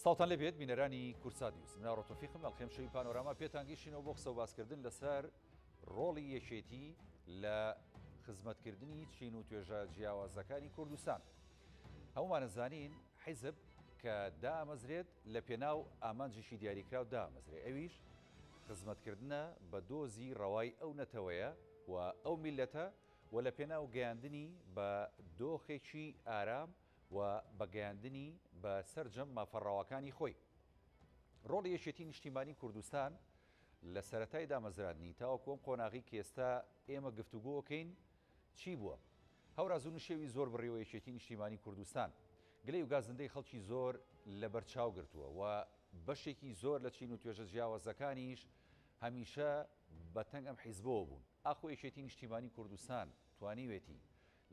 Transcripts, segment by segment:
سڵاوتان لێبێت بینەرانی کوردسات نیوز من ئاڕۆ تۆفیقم لە ئەڵقەی ئەمشەوی پانۆراما پێتان گەیشتینەوە بۆ قسە و باسکردن لەسەر ڕۆڵی یەکێتی لە خزمەتکردنی چین و توێژە جیاوازەکانی کوردستان هەمومانە زانین حیزب کە دامەزرێت لە پێناو ئامانجێکی دیاریکراو دامەزرێ ئەویش خزمەتکردنە بە دۆزی ڕەوای ئەو نەتەوەیە و ئەو میلەتە و لە پێناو گەیاندنی بە دۆخێکی ئارام و بە گەیاندنی بە سەرجەم مافە ڕەواکانی خۆی. ڕۆڵی یەکێتی نیشتیمانی کوردستان لە سەرەتای دامەزراندنی تاوەکو ئەم قۆناغەی کە ئێستا ئێمە گفتوگۆ ئەکەین چی بووە؟ هەوراز و نشێوی زۆر بڕیوە یەکێتی نیشتیمانی کوردستان گلەی و گازندەی خەڵکی زۆر لەبەر چاو گرتووە و بەشێکی زۆر لە چین و توێژە جیاوازەکانیش هەمیشە بە تەنگ ئەم حیزبەوە بوون. ئاخۆ یەکێتی نیشتیمانی کوردستان توانیوێتی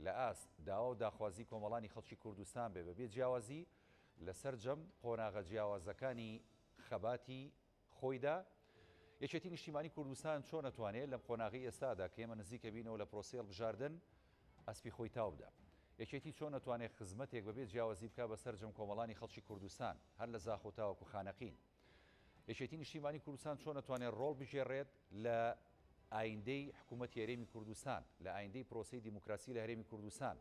لە ئاست داوا و داخوازی کۆمەڵانی خەڵکی کوردستان بێ بە بێ جیاوازی لە سەرجەم قۆناغە جیاوازەکانی خەباتی خۆیدا، یەکێتی نیشتیمانی کوردستان چۆن ئەتوانێ لەم قۆناغەی ئێستادا کە ئێمە نزیکە بینەوە لە پرۆسەی هەڵبژاردن ئەسپی خۆی تاو بدا؟ یەکێتی چۆن ئەتوانێ خزمەتێک بە بێ جیاوازی بکا بە سەرجەم کۆمەڵانی خەڵکی کوردستان هەر لە زاخۆ تاوەکو خانەقین؟ یەکێتی نیشتیمانی کوردستان چۆن ئەتوانێت ڕۆڵ بگێڕێت لە ئایندەی حکوومەتی هەرێمی کوردستان، لە ئایندەی پرۆسەی دیموکراسی لە هەرێمی کوردستان،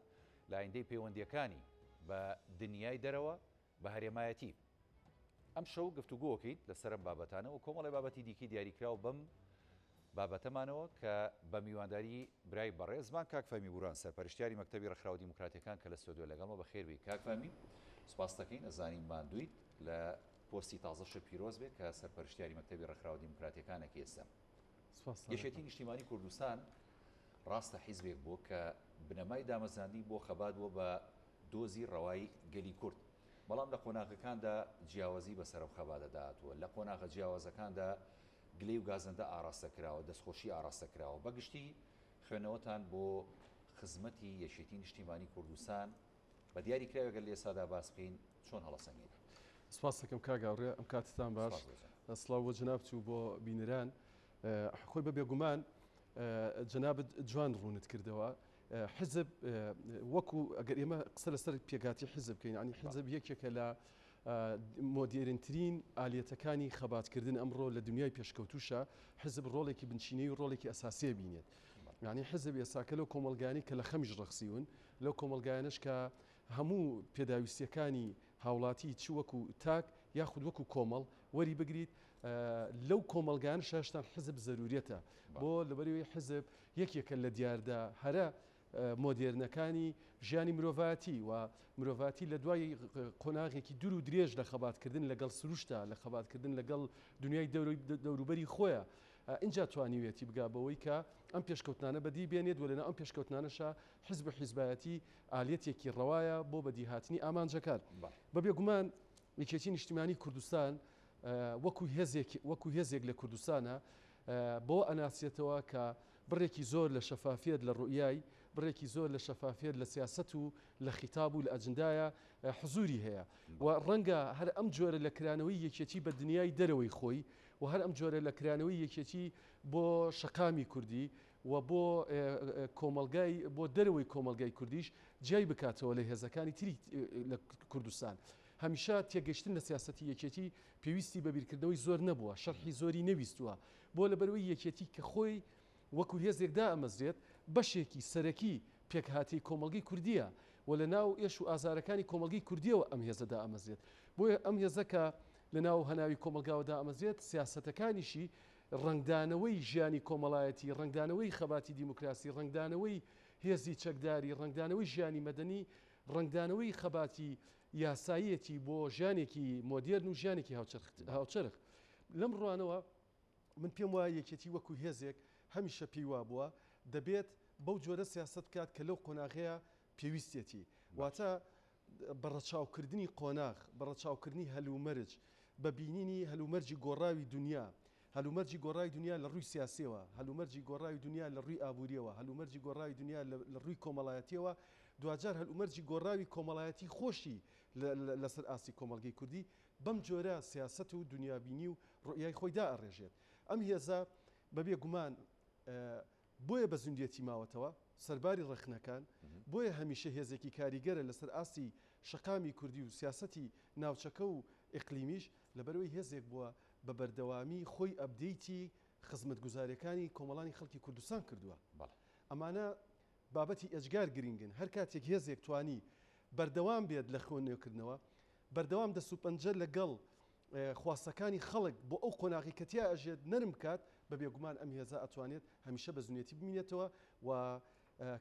لە ئایندەی پەیوەندییەکانی بە دنیای دەرەوە، بە هەرێمایەتی. ئەمشەو گفتوگۆکەین لەسەر ئەم بابەتانە و کۆمەڵێ بابەتی دیکەی دیاریکراو بەم بابەتەمانەوە کە بە میوانداری برای بەڕێزمان کاک فەهمی بوران سەرپەرشتیاری مەکتەبی ڕێکخراوە دیموکراتیەکان کە لە ستۆدیۆ لەگەڵمە بەخێر بێی کاک فەهمی سوپاست دەکەین ئەزانین ماندوویت لە پۆستی تازەشت پیرۆز بێ کە سەرپەرشتیاری مەکتەبی ڕێکخراوە دیموکراتیەکانەکی ئێستا یەکێتی نیشتیمانی کوردستان ڕاستە حیزبێک بووە کە بنەمای دامەزراندنی بۆ خەبات بووە بە دۆزی ڕەوای گەلی کورد بەڵام لە قۆناغەکاندا جیاوازی بەسەر ئەم خەباتەدا هاتووە لە قۆناغە جیاوازەکاندا گلەی و گازەندە ئاڕاستە کراوە، دەستخۆشی ئاڕاستە کراوە. بە گشتی خوێندنەوەتان بۆ خزمەتی یەکێتی نیشتیمانی کوردستان بە دیاری کراوی گەر لە ئێستادا باس بکەین چۆن هەڵەسەنگێنین؟ سپاس دەکەم کاک هاوڕێ ئەم کاتتان باش سڵاو بۆ جەنابت و بۆ بینەران خۆی بە بێگومان جەنابت جوان ڕوونت کردەوە حزب وەکو ئەگەر ئێمە قسە لەسەر پێکاتی حزب بکەین ینی حزب یەکێکە لە مۆدێرنترین ئالیەتەکانی خەباتکردن ئەمڕۆ لە دنیای پێشکەوتوشە حزب ڕۆڵێکی بنچینەی و ڕۆڵێکی ئەساسیە بینێت یعنی حزب ئێساکە لەو کۆمەڵگانی کە لە خەمیش ڕەخسیون لەو کۆمەڵگایانش کە هەموو پێداویستیەکانی هاوڵاتی چ وەکو تاک یاخود وەکو کۆمەڵ وەری بگریت لەو کۆمەڵگان شاشتان حزب زەروریەتە بۆ لەبەرەوەی حزب یەکێکە لە دیاردە هەرە مۆدێرنەکانی ژیانی مرۆڤایەتی و مرۆڤایەتی لە دوای قۆناغێکی دوور و درێژ لە خەباتکردن لەگەڵ سروشتا لە خەباتکردن لەگەڵ دنیای دەوروبەری خۆیە ئینجا توانیویەتی بگا بەوەی کە ئەم پێشکەوتنانە بەدی بێنێت و لەناو ئەم پێشکەوتنانەشا حزب و حیزبایەتی ئالیەتێکی ڕەوایە بۆ بەدیهاتنی ئامانجەکان بە بێگومان یەکێتی نیشتیمانی کوردستان وەکو هێزێک وەکو هێزێک لە کوردستانە بەوە ئەناسرێتەوە کە بڕێکی زۆر لە شەفافیەت لە ڕوئیای، بڕێکی زۆر لە شەفافیەت لە سیاسەت و لە خیتاب و لە ئەجندایا حزوری هەیە و ڕەنگە هەر ئەم جۆرە لە کرانەوەی یەکێتی بە دنیای دەرەوەی خۆی و هەر ئەم جۆرە لە کرانەوەی یەکێتی بۆ شەقامی کوردی و بۆ کۆمەڵگای بۆ دەرەوەی کۆمەڵگای کوردیش جیای بکاتەوە لە هێزەکانی تری لە کوردستان. هەمیشە تێگەشتن لە سیاسەتی یەکێتی پێویستی بە بیرکردنەوەی زۆر نەبووە، شەرحی زۆری نەویستووە، بۆ لەبەرئەوەی یەکێتی کە خۆی وەکو هێزێک دائەمەزرێت بەشێکی سەرەکی پێکهاتەی کۆمەڵگەی کوردییە و لە ناو ئێش و ئازارەکانی کۆمەڵگەی کوردییەوە ئەم هێزە دائەمەزرێت. بۆیە ئەم هێزە کە لە ناو هەناوی کۆمەڵگاوە دائەمەزرێت سیاسەتەکانیشی ڕەنگدانەوەی ژیانی کۆمەڵایەتی، ڕەنگدانەوەی خەباتی دیموکراسی، ڕەنگدانەوەی هێزی چەکداری، ڕەنگدانەوەی ژیانی مەدەنی، ڕەنگدانەوەی خەباتی یاساییەتی بۆ ژیانێکی مۆدێرن و ژیانێکی هاوچەرخ. لەم ڕوانەوە من پێم وایە یەکێتی وەکو هێزێک هەمیشە پێی وابووە دەبێت بەو جۆرە سیاسەت بکات کە لەو قۆناغەیە پێویستێتی. واتە بە ڕەچاوکردنی قۆناغ، بە ڕەچاوکردنی هەلومەرج، بە بینینی هەلومەرجی گۆڕاوی دونیا، هەلومەرجی گۆڕاوی دونیا لە ڕووی سیاسییەوە، هەلومەرجی گۆڕاوی دونیا لە ڕووی ئابوورییەوە، هەلومەرجی گۆڕاوی دونیا لە ڕووی کۆمەڵایەتییەوە، دواجار هەلومەرجی گۆڕاوی کۆمەڵایەتی خۆشی لەسەر ئاستی کۆمەڵگەی کوردی بەم جۆرە سیاسەت و دونیابینی و ڕوئیای خۆی دائەڕێژێت. ئەم هێزە بەبێ گومان بۆیە بە زیندوێتی ماوەتەوە، سەرباری ڕەخنەکان، بۆیە هەمیشە هێزێکی کاریگەرە لەسەر ئاستی شەقامی کوردی و سیاسەتی ناوچەکە و ئیقلیمیش، لەبەرئەوەی هێزێک بووە بە بەردەوامی خۆی update ی خزمەتگوزاریەکانی کۆمەڵانی خەڵکی کوردستان کردووە. ئەمانە بابەتی ئێجگار گرینگن، هەر کاتێک هێزێک توانی بەردەوام بێت لە خۆ نوێکردنەوە، بەردەوام دەست و پەنجە لەگەڵ خواستەکانی خەڵک بۆ ئەو قۆناغی کە تیا ئەژێت نەرم بکات، بە بێگومان ئەم هێزە ئەتوانێت هەمیشە بە زنوێتی بمینێتەوە و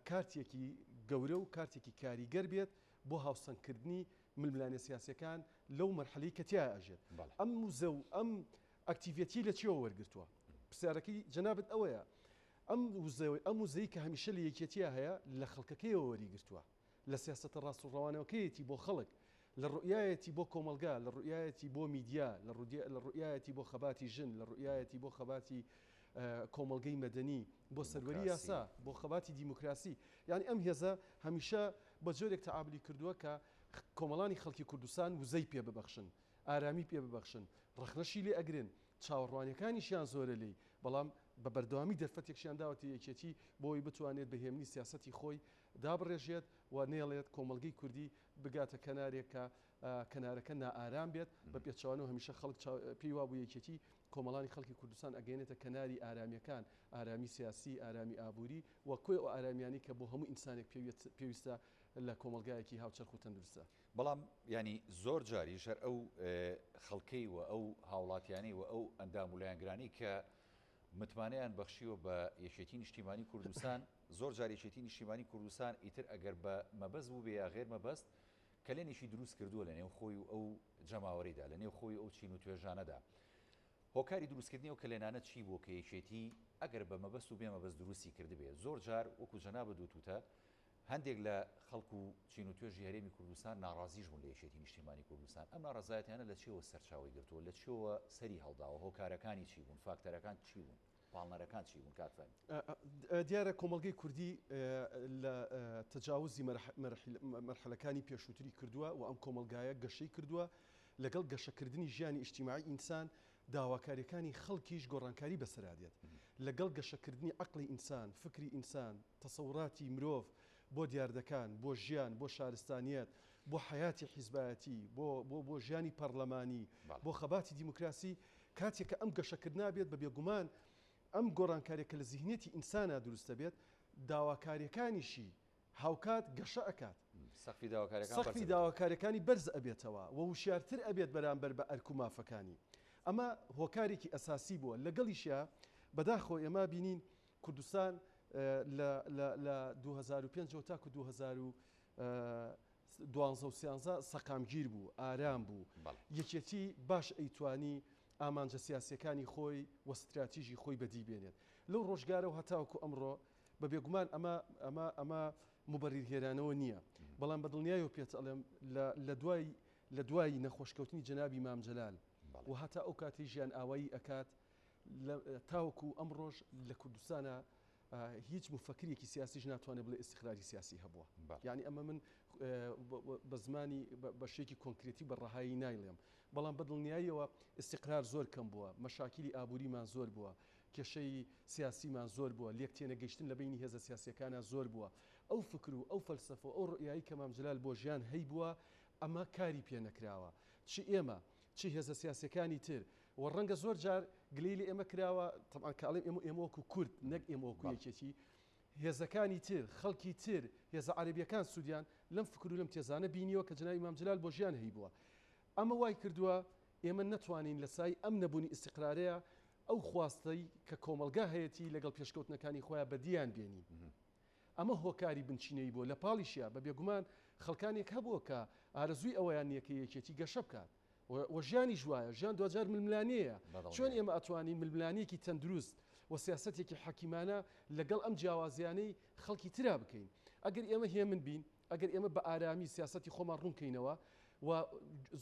کارتێکی گەورە و کارتێکی کاریگەر بێت بۆ هاوسەنگکردنی ململانێ سیاسیەکان لەو مەرحەلەی کە تیا ئەژێت. ئەم وزە و ئەم ئەکتیڤێتی لە چیەوە وەرگرتووە؟ پرسیارەکەی جەنابت ئەوەیە ئەم وزە ئەم وزەی کە هەمیشە لە یەکێتیە هەیە لە خەڵکەکەیەوە وەریگرتووە. لە سیاسەتە ڕاست و ڕەوانەکەیەتی بۆ خەڵک، لە ڕوئیایەتی بۆ کۆمەڵگا، لە ڕوئیایەتی بۆ میدیا، لە ڕوئیایەتی بۆ خەباتی ژن، لە ڕوئیایەتی بۆ خەباتی کۆمەڵگەی مەدەنی، بۆ سەروەری یاسا، بۆ خەباتی دیموکراسی. یانی ئەم هێزە هەمیشە بە جۆرێک تەعامولی کردووە کە کۆمەڵانی خەڵکی کوردستان وزەی پێ ببەخشن، ئارامی پێ ببەخشن، ڕەخنەشی لێ ئەگرن، چاوەڕوانیەکانیشیان زۆرە لێی، بەڵام بە بەردەوامی دەرفەتێکشیان داوەتە یەکێتی بۆ ئەوەی بتوانێت بە هێمنی سیاسەتی خۆی دابڕێژێت و نەیەڵێت کۆمەڵگەی کوردی بگاتە کەنارێک کە کەنارەکە نائارام بێت، بە پێچەوانەوە هەمیشە خەڵک پێی وابوو یەکێتی کۆمەڵانی خەڵکی کوردستان ئەگەیەنێتە کەناری ئارامیەکان، ئارامی سیاسی، ئارامی ئابووری و کۆی ئەو ئارامیانەی کە بۆ هەموو ئینسانێک پێویستە لە کۆمەڵگایەکی هاوچەرخ و تەندروستدا. بەڵام یانی زۆر جاریش هەر ئەو خەڵکەی و ئەو هاوڵاتیانەی و ئەو ئەندام و لایەنگرانەی کە متمانەیان بەخشیوە بە یەکێتی نیشتیمانی کوردستان، زۆر جار یەکێتی نیشتیمانی کوردستان ئیتر ئەگەر بە مەبەست بووبێ یا غێر مەبەست کەلێنێکی دروست کردووە لە نێو خۆی و ئەو جەماوەریدا، لە نێو خۆی و ئەو چین و توێژانەدا. هۆکاری دروستکردنی ئەو کەلێنانە چی بووە کە یەکێتی ئەگەر بە مەبەست و بێ مەبەست دروستی کردبێ؟ زۆر جار وەکو جەنابت وتوتە هەندێک لە خەڵک و چین و توێژی هەرێمی کوردستان ناڕازیش بوون لە یەکێتی نیشتیمانی کوردستان، ئەم ناڕەزایەتیانە لە چیەوە سەرچاوەی گرتووە، لە چیەوە سەری هەڵداوە، هۆکارەکانی چی بوون، فاکتەرەکان چی بوون، پاڵنەرەکان چی بوون کاک فەهمی؟ دیارە کۆمەڵگەی کوردی لە تەجاوزی مەرحەلەکانی پێشووتری کردووە و ئەم کۆمەڵگایە گەشەی کردووە، لەگەڵ گەشەکردنی ژیانی ئیجتیماعی ئینسان داواکاریەکانی خەڵکیش گۆڕانکاری بەسەرا دێت، لەگەڵ گەشەکردنی عەقڵی ئینسان، فکری ئینسان، تەسەوراتی مرۆڤ بۆ دیاردەکان، بۆ ژیان، بۆ شارستانیەت، بۆ حەیاتی حیزبایەتی، بۆ بۆ بۆ ژیانی پەڕلەمانی، بۆ خەباتی دیموکراسی، کاتێک کە ئەم گەشەکردنە بێت بە بێگومان ئەم گۆڕانکاریە کە لە زیهنیەتی ئینسانا دروست دەبێت، داواکاریەکانیشی هاوکات گەشە ئەکات. سەقفی داواکاریەکان بەرز سەقفی ئەبێتەوە. داواکاریەکانی بەرز ئەبێتەوە و وشیارتر ئەبێت بەرامبەر بە ئەرک و مافەکانی. ئەمە هۆکارێکی ئەساسی بووە. لەگەڵیشیا بەداخەوە ئێمە بینین کوردستان لە لە لە 2005 ەوە تاکو 2012 و سیانزە سەقامگیر بوو، ئارام بوو. یەکێتی باش ئەیتوانی ئامانجە سیاسیەکانی خۆی و ستراتیژی خۆی بەدی بێنێت. لەو ڕۆژگارەوە هەتاوەکو ئەمڕۆ بە بێگومان ئەمە ئەمە ئەمە موبەریرهێنانەوە نییە، بەڵام بە دڵنیایەوە پێت ئەڵێم لە لە دوای لە دوای نەخۆشکەوتنی جەنابی مام جەلال و هەتا ئەو کاتەی ژیان ئاوایی ئەکات تاوەکو ئەمڕۆش لە کوردستانە هیچ مفەکرێکی سیاسیش ناتوانێت بڵێ ئیستیقراری سیاسی هەبووە. یعنی ئەمە من بە زمانی بە شێکی کۆنکرێتی بە ڕەهایی نایڵێم، بەڵام بە دڵنیاییەوە ئیستیقرار زۆر کەم بووە، مەشاکیلی ئابووریمان زۆر بووە، کێشەی سیاسیمان زۆر بووە، لێک تێنەگەیشتن لە بەینی هێزە سیاسییەکانا زۆر بووە. ئەو فکر و ئەو فەلسەفە و ئەو ڕوئیایەی کە مام جەلال بۆ ژیان هەیبووە ئەمە کاری پێ نەکراوە. چ ئێمە، چ هێزە سیاسییەکانی تر و ڕەنگە زۆر جار گلەیی لە ئێمە کراوە، تەبعەن کە ئەڵێم ئێمە، ئێمە وەکوو کورد نەک ئێمە وەکوو یەکێتی، هێزەکانی تر، خەڵکی تر، هێزە عەرەبییەکان سوودیان لەم فکر و لەم تێزانە بینیوە کە جەنابی مام جەلال بۆ ژیان هەیبووە. ئەمە وای کردووە ئێمە نەتوانین لە سای ئەم نەبوونی ئیستیقرارەیە ئەو خواستەی کە کۆمەڵگا هەیەتی لەگەڵ پێشکەوتنەکانی خۆیا بەدییان بێنین. ئەمە هۆکاری بنچینەیی بووە. لە پاڵیشیا بە بێگومان خەڵکانێک هەبووە کە ئارەزووی ئەوەیان نییە کە یەکێتی گەشە بکات و ژیانیش وایە. ژیان دواجار ململانێیە. چۆن ئێمە ئەتوانین ململانێیەکی تەندروست و سیاسەتێکی حەکیمانە لەگەڵ ئەم جیاوازییانەی خەڵکی ترا بکەین؟ ئەگەر ئێمە هێمن بین، ئەگەر ئێمە بە ئارامی سیاسەتی خۆمان ڕوون کەینەوە و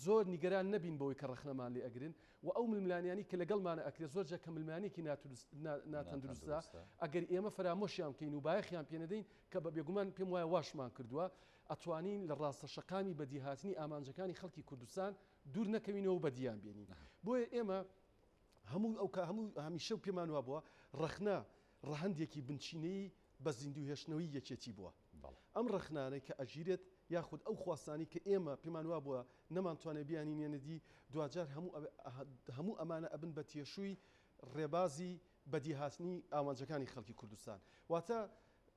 زۆر نیگەران نەبین بەوەی کە ڕەخنەمان لێ ئەگرن و ئەو ململانیانی کە لەگەڵمانە ئەکرێت زۆر جار کە ململانێکی ناتەندروستە ئەگەر ئێمە فەرامۆشیان بکەین و بایەخیان پێ نەدەین کە بە بێگومان پێم وایە واشمان کردووە ئەتوانین لە ڕاستە شەقامی بەدیهاتنی ئامانجەکانی خەڵکی کوردستان دوور نەکەوینەوە و بەدیان بێنین بۆیە ئێمە هەموو ئەو هەموو هەمیشە و پێمان وابووە ڕەخنە ڕەهەندێکی بنچینەیی بە زیندوو هێشتنەوەی یەکێتی بووە. ئەم ڕەخنانەی کە ئەگیرێت یاخود ئەو خواستانەی کە ئێمە پێمان وابووە نەمانتوانێ بیانینێنە دی، دواجار هەموو هەموو ئەمانە ئەبن بە تێشووی ڕێبازی بەدیهاتنی ئامانجەکانی خەڵکی کوردستان. واتە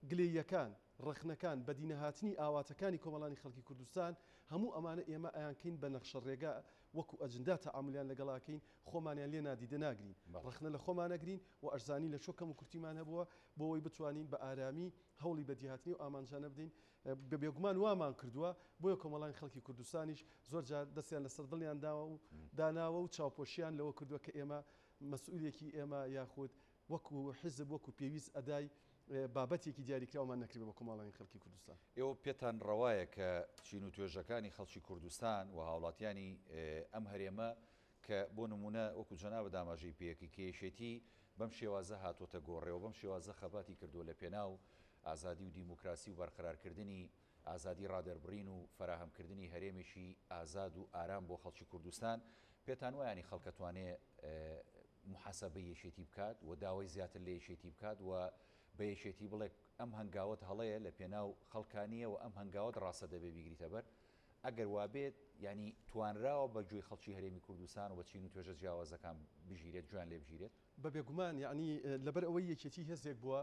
گلەییەکان، ڕەخنەکان، بەدینەهاتنی ئاواتەکانی کۆمەڵانی خەڵکی کوردستان، هەموو ئەمانە ئێمە ئەیانکەین بە نەخشە ڕێگا وەکو ئەجندا تەعامولیان لەگەڵ ئەکەین، خۆمانیان لێ نادیدە ناگرین، ڕەخنە لە خۆمان ئەگرین و ئەشزانین لە کوێ کەموکورتیمان هەبووە بۆ ئەوەی بتوانین بە ئارامی هەوڵی بەدیهاتنی ئەو ئامانجانە بدەین بێگومان وامان کردووە، بۆیە کۆمەڵانی خەڵکی کوردستانیش زۆر جار دەستیان لەسەر دڵیان داوە و داناوە و چاوپۆشیان لەوە کردووە کە ئێمە مەسئولێکی ئێمە یاخود وەکو حیزب وەکو پێویست ئەدای بابەتێکی دیاریکراومان نەکردبێ بە کۆمەڵانی خەڵکی کوردستان. ئێوە پێتان ڕەوایە کە چین و توێژەکانی خەڵکی کوردستان و هاوڵاتیانی ئەم هەرێمە کە بۆ نموونە وەکو جەنابت ئاماژەی پێکرد کە یەکێتی بەم شێوازە هاتۆتە گۆڕێ و بەم شێوازە خەباتی کردووە لە پێناو ئازادی و دیموکراسی و بەرقەرارکردنی ئازادی ڕادەربڕین و فەراهەمکردنی هەرێمێکی ئازاد و ئارام بۆ خەڵکی کوردستان، پێتان وایە یانی خەڵک ئەتوانێ موحاسەبەی یەکێتی بکات و داوای زیاتر لە یەکێتی بکات و بە یەکێتی بڵێ ئەم هەنگاوەت هەڵەیە لە پێناو خەڵکا نییە و ئەم هەنگاوەت ڕاستە دەبێ بیگریتە بەر؟ ئەگەر وابێت یانی توانراوە بە گوێی خەڵکی هەرێمی کوردستان و بە چین و توێژە جیاوازەکان بگیرێت، گوێیان لێ بگیرێت؟ بە بێگومان، یانی لەبەر ئەوەی یەکێتی هێزێک بووە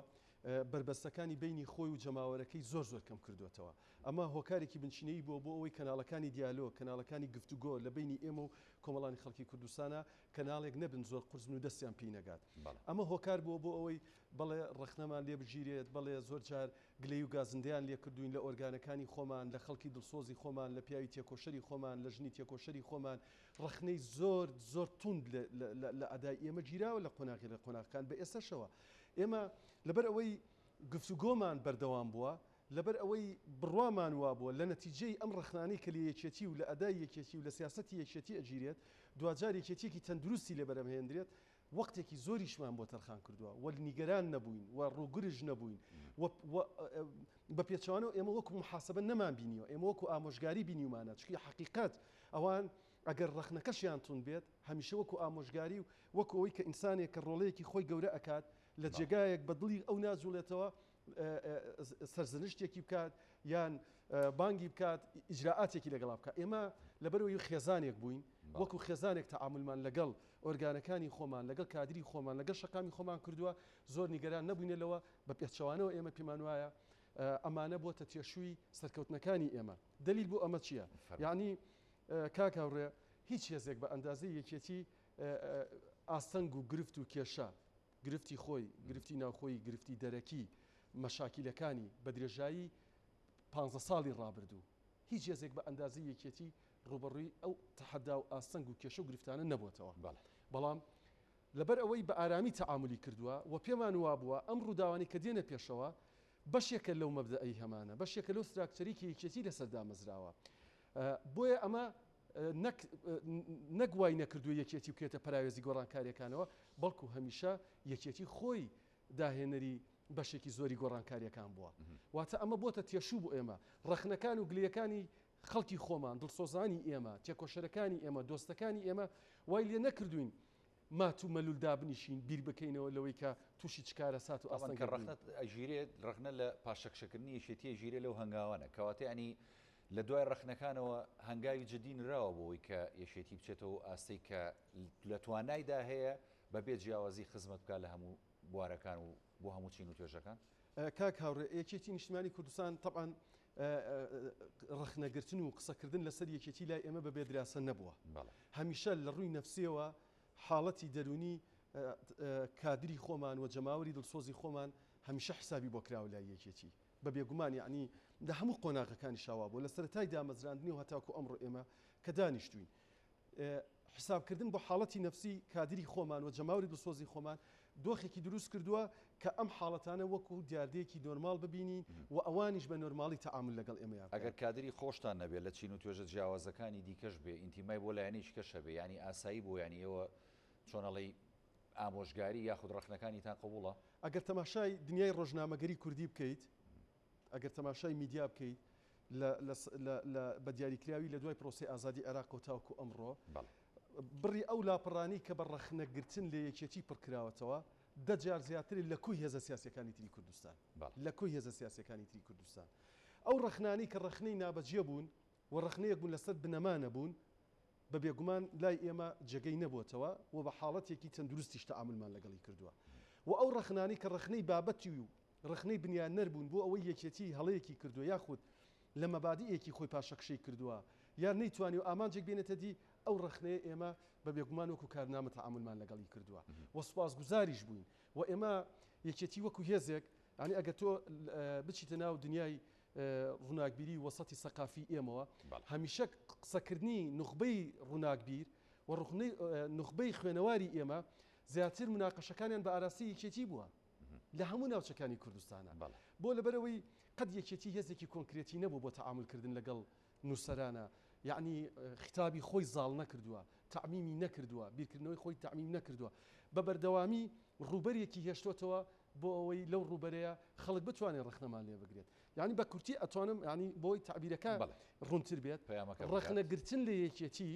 بەربەستەکانی بەینی خۆی و جەماوەرەکەی زۆر زۆر کەم کردووەتەوە. ئەمە هۆکارێکی بنچینەیی بووە بۆ ئەوەی کەناڵەکانی دیالۆگ، کەناڵەکانی گفتوگۆ لە بەینی ئێمە و کۆمەڵانی خەڵکی کوردستانا کەناڵێک نەبن زۆر قورس بن و دەستیان پێی نەگات. ئەمە هۆکار بووە بۆ ئەوەی بەڵێ ڕەخنەمان لێ بگیرێت، بەڵێ زۆر جار گلەیی و گازندەیان لێ کردووین لە ئۆرگانەکانی خۆمان، لە خەڵکی دڵسۆزی خۆمان، لە پیاوی تێکۆشەری خۆمان، لە ژنی تێکۆشەری خۆمان، ڕەخنەی زۆر زۆر توند لە ئەدای ئێمە گیراوە لە قۆناغی لە قۆناغەکان بە ئێستەشەوە ئێمە لەبەر ئەوەی گفتوگۆمان بەردەوام بووە، لەبەر ئەوەی بڕوامان وابووە لە نەتیجەی ئەم ڕەخنانەی کە لە یەکێتی و لە ئەدای یەکێتی و لە سیاسەتی یەکێتی ئەگیرێت، دواجار یەکێتییەکی تەندروستی لێ بەرهەمهێندرێت، وەختێکی زۆریشمان بۆ تەرخان کردووە و نیگەران نەبووین و ڕووگرژ نەبووین و بە پێچەوانەوە ئێمە وەکو محاسبە نەمان بینیوە، ئێمە وەکو ئامۆژگاری بینیومانە، چونکی حەقیقەت ئەوان ئەگەر ڕەخنەکەشیان توند بێت هەمیشە وەکو ئامۆژگاری و وەکو ئەوەی کە ئینسانێک کە ڕۆڵەیەکی خۆی گەورە ئەکات لە جێگایەک بە دڵی ئەو ناجوڵێتەوە سەرزنشتێکی بکات یان بانگی بکات ئیجرائاتێکی لەگەڵا بکات ئێمە لەبەرەوەی خێزانێک بووین وەکو خێزانێک تەعامولمان لەگەڵ ئۆرگانەکانی خۆمان لەگەڵ کادری خۆمان لەگەڵ شەقامی خۆمان کردووە زۆر نیگەران نەبووینە لەوە بە پێچەوانەوە ئێمە پێمان وایە ئەمانە بۆتە تێشووی سەرکەوتنەکانی ئێمە دلیل بۆ ئەمە چییە یعنی کاک هاوڕێ هیچ هێزێک بە ئەندازەی یەکێتی ئاستەنگ و گرفت و کێشە گرفتی خۆی، گرفتی ناوخۆیی، گرفتی دەرەکی، مەشاکیلەکانی بە درێژایی پانزە ساڵی ڕابردوو، هیچ هێزێک بە ئەندازەی یەکێتی ڕووبەڕووی ئەو تەحەدا و ئاستەنگ و کێشە و گرفتانە نەبووەتەوە. بەڵام لەبەر ئەوەی بە ئارامی تەعامولی کردووە و پێمان وابووە ئەم ڕووداوانەی کە دێنە پێشەوە بەشێکە لەو مەبدەئەی هەمانە، بەشێکە لەو ستراکچەرەی کە یەکێتی لەسەر دامەزراوە. بۆیە ئەمە نەک نەک وای نەکردووە یەکێتی بکەوێتە پەراوێزی گۆڕانکارییەکانەوە، بەڵکو هەمیشە یەکێتی خۆی داهێنەری بەشێکی زۆری گۆڕانکارییەکان بووە. واتە ئەمە بۆتە تێشوو بۆ ئێمە. ڕەخنەکان و گلەیەکانی خەڵکی خۆمان، دڵسۆزانی ئێمە، تێکۆشەرەکانی ئێمە، دۆستەکانی ئێمە وای لێ نەکردووین مات و مەلول دابنیشین بیر بکەینەوە لەوەی کە تووشی چ کارەسات و ئاستەنگێک بووین. ڕەخنە ئەگیرێت، ڕەخنە لە پاشەکشەکردنی یەکێتی ئەگیرێ لەو هەنگاوانە. کەواتە یانی لە دوای ڕەخنەکانەوە هەنگاوی جدی نراوە بۆ ئەوەی کە یەکێتی بچێتەوە ئەو ئاستەی کە لە توانایدا هەیە بەبێ جیاوازی خزمەت بکات لە هەموو بوارەکان و بۆ هەموو چین و توێژەکان؟ کاک هاوڕێ، یەکێتی نیشتمانی کوردستان تەبعەن ڕەخنەگرتن و قسەکردن لەسەر یەکێتی لای ئێمە بەبێ دراسە نەبووە. هەمیشە لە ڕووی نەفسیەوە حاڵەتی دەروونی کادری خۆمان و جەماوەری دڵسۆزی خۆمان هەمیشە حسابی بۆ کراوە لای یەکێتی. بە بێگومان یەعنی لە هەموو قۆناغەکانیشا وابووە لە سەرەتای دامەزراندنی و هەتاکو ئەمڕۆ ئێمە کە دانیشتووین حسابکردن بۆ حاڵەتی نەفسی کادری خۆمان و جەماوری دڵسۆزی خۆمان دۆخێکی دروست کردووە کە ئەم حاڵەتانە وەکو دیاردەیەکی نۆرماڵ ببینین و ئەوانیش بە نۆرماڵی تەعامول لەگەڵ ئێمەیا بکەن. ئەگەر کادری خۆشتان نەبێ لە چین و توێژە جیاوازەکانی دیکەش بێ ئینتیمای بۆ لایەنێکی کەش هەبێ یانی ئاسایی بۆ یانی ئێوە چۆن ئەڵێی ئامۆژگاری یاخود ڕەخنەکانیتان قبوڵە؟ ئەگەر تەماشای دنیای ڕۆژنامەگەری کوردی بکەیت، ئەگەر تەماشای میدیا بکەیت لە لە لە لە بە دیاریکراوی لە دوای پرۆسەی ئازادی عێراقەوە تاوەکو ئەمڕۆ، بڕی ئەو لاپەڕانەی کە بە ڕەخنەگرتن لە یەکێتی پڕکراوەتەوە دە جار زیاترە لە کۆی هێزە سیاسیەکانی تری کوردستان. لە کۆی هێزە سیاسیەکانی تری کوردستان. ئەو ڕەخنانەی کە ڕەخنەی نابەجێ بوون و ڕەخنەیەک بوون لەسەر بنەما نەبوون، بە بێگومان لای ئێمە جێگەی نەبۆتەوە و بە حاڵەتێکی تەندروستیش تەعامولمان لەگەڵی کردووە و ئەو ڕەخنانەی کە ڕەخنەی بابەتی و ڕەخنەی بنیادنەر بوون بۆ ئەوەی یەکێتی هەڵەیەکی کردووە یاخود لە مەبادیئێکی خۆی پاشەکشەی کردووە یان نەیتوانیوە ئامانجێک بێنێتە دی، ئەو ڕەخنەیە ئێمە بە بێگومان وەکو کارنامە تەعامولمان لەگەڵی کردووە و سوپاسگوزاریش بووین و ئێمە یەکێتی وەکو هێزێک یانی ئەگەر تۆ بچیتە ناو دنیای ڕووناکبیری وەسەتی سەقافی ئێمەوە هەمیشە قسەکردنی نوخبەی ڕووناکبیر و نوخبەی خوێنەواری ئێمە زیاتر مناقەشەکانیان بە ئاراستەی یەکێتی بووە لە هەموو ناوچەکانی کوردستانە بۆ لەبەرەوەی قەت یەکێتی هێزێکی کۆنکرێتی نەبوو بۆ تەعامولکردن لەگەڵ نووسەرانە یعنی خیتابی خۆی زاڵ نەکردووە تەعمیمی نەکردووە بیرکردنەوەی خۆی تەعمیم نەکردووە بە بەردەوامی ڕووبەرێکی هێشتۆتەوە بۆ ئەوەی لەو ڕووبەرەیە خەڵک بتوانێت ڕەخنەمان لێ بگرێت یعنی بە کورتی ئەتوانم ینی بۆی تعبیرەکە ڕوونتر بێت ڕەخنەگرتن لە یەکێتی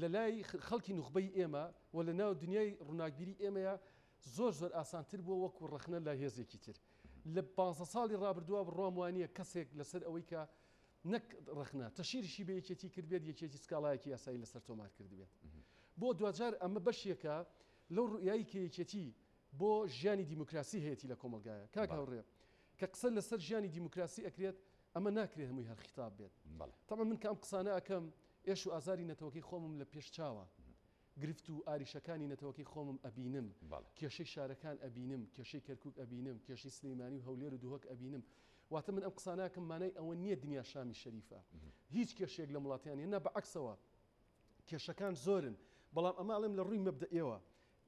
لە لای خەڵکی نوخبەی ئێمە و لە ناو دنیای ڕووناکبیری ئێمەیە زۆر زۆر ئاسانتر بووە وەکو ڕەخنە لە هێزێکی تر لە 15 ساڵی ڕابردووە بڕوام وانە کەسێک لەسەر ئەوەی کە نەک ڕەخنە تەشیرشی بە یەکێتی کردبێت یەکێتی سکاڵایەکی یاسایی لەسەر تۆمار کردبێت بۆ دواجار ئەمە بەشێکە لەو ڕوئیایی کە یەکێتی بۆ ژیانی دیموکراسی هەیەتی لە کۆمەڵگایە کاک هاوڕێ کە قسە لەسەر ژیانی دیموکراسی ئەکرێت ئەمە ناکرێت هەمووی هەر خیتاب بێت تەبعەن من کە ئەم قسانە ئەکەم ئێش و ئازاری نەتەوەکەی خۆمم لە پێش چاوە گرفت و ئاریشەکانی نەتەوەکەی خۆمم ئەبینم کێشەی شارەکان ئەبینم کێشەی کەرکک ئەبینم کێشەی سلەیمانی و هەولێر و دهۆک ئەبینم واتە من ئەم قساناکەم مانای ئەوە نییە دنیا شامی شەریفە هیچ کێشەیەک لە وڵاتیان نیە نە بەعکسەوە کێشەکان زۆرن بەڵام ئەمە ئەڵێم لە ڕووی مەبدەئیەوە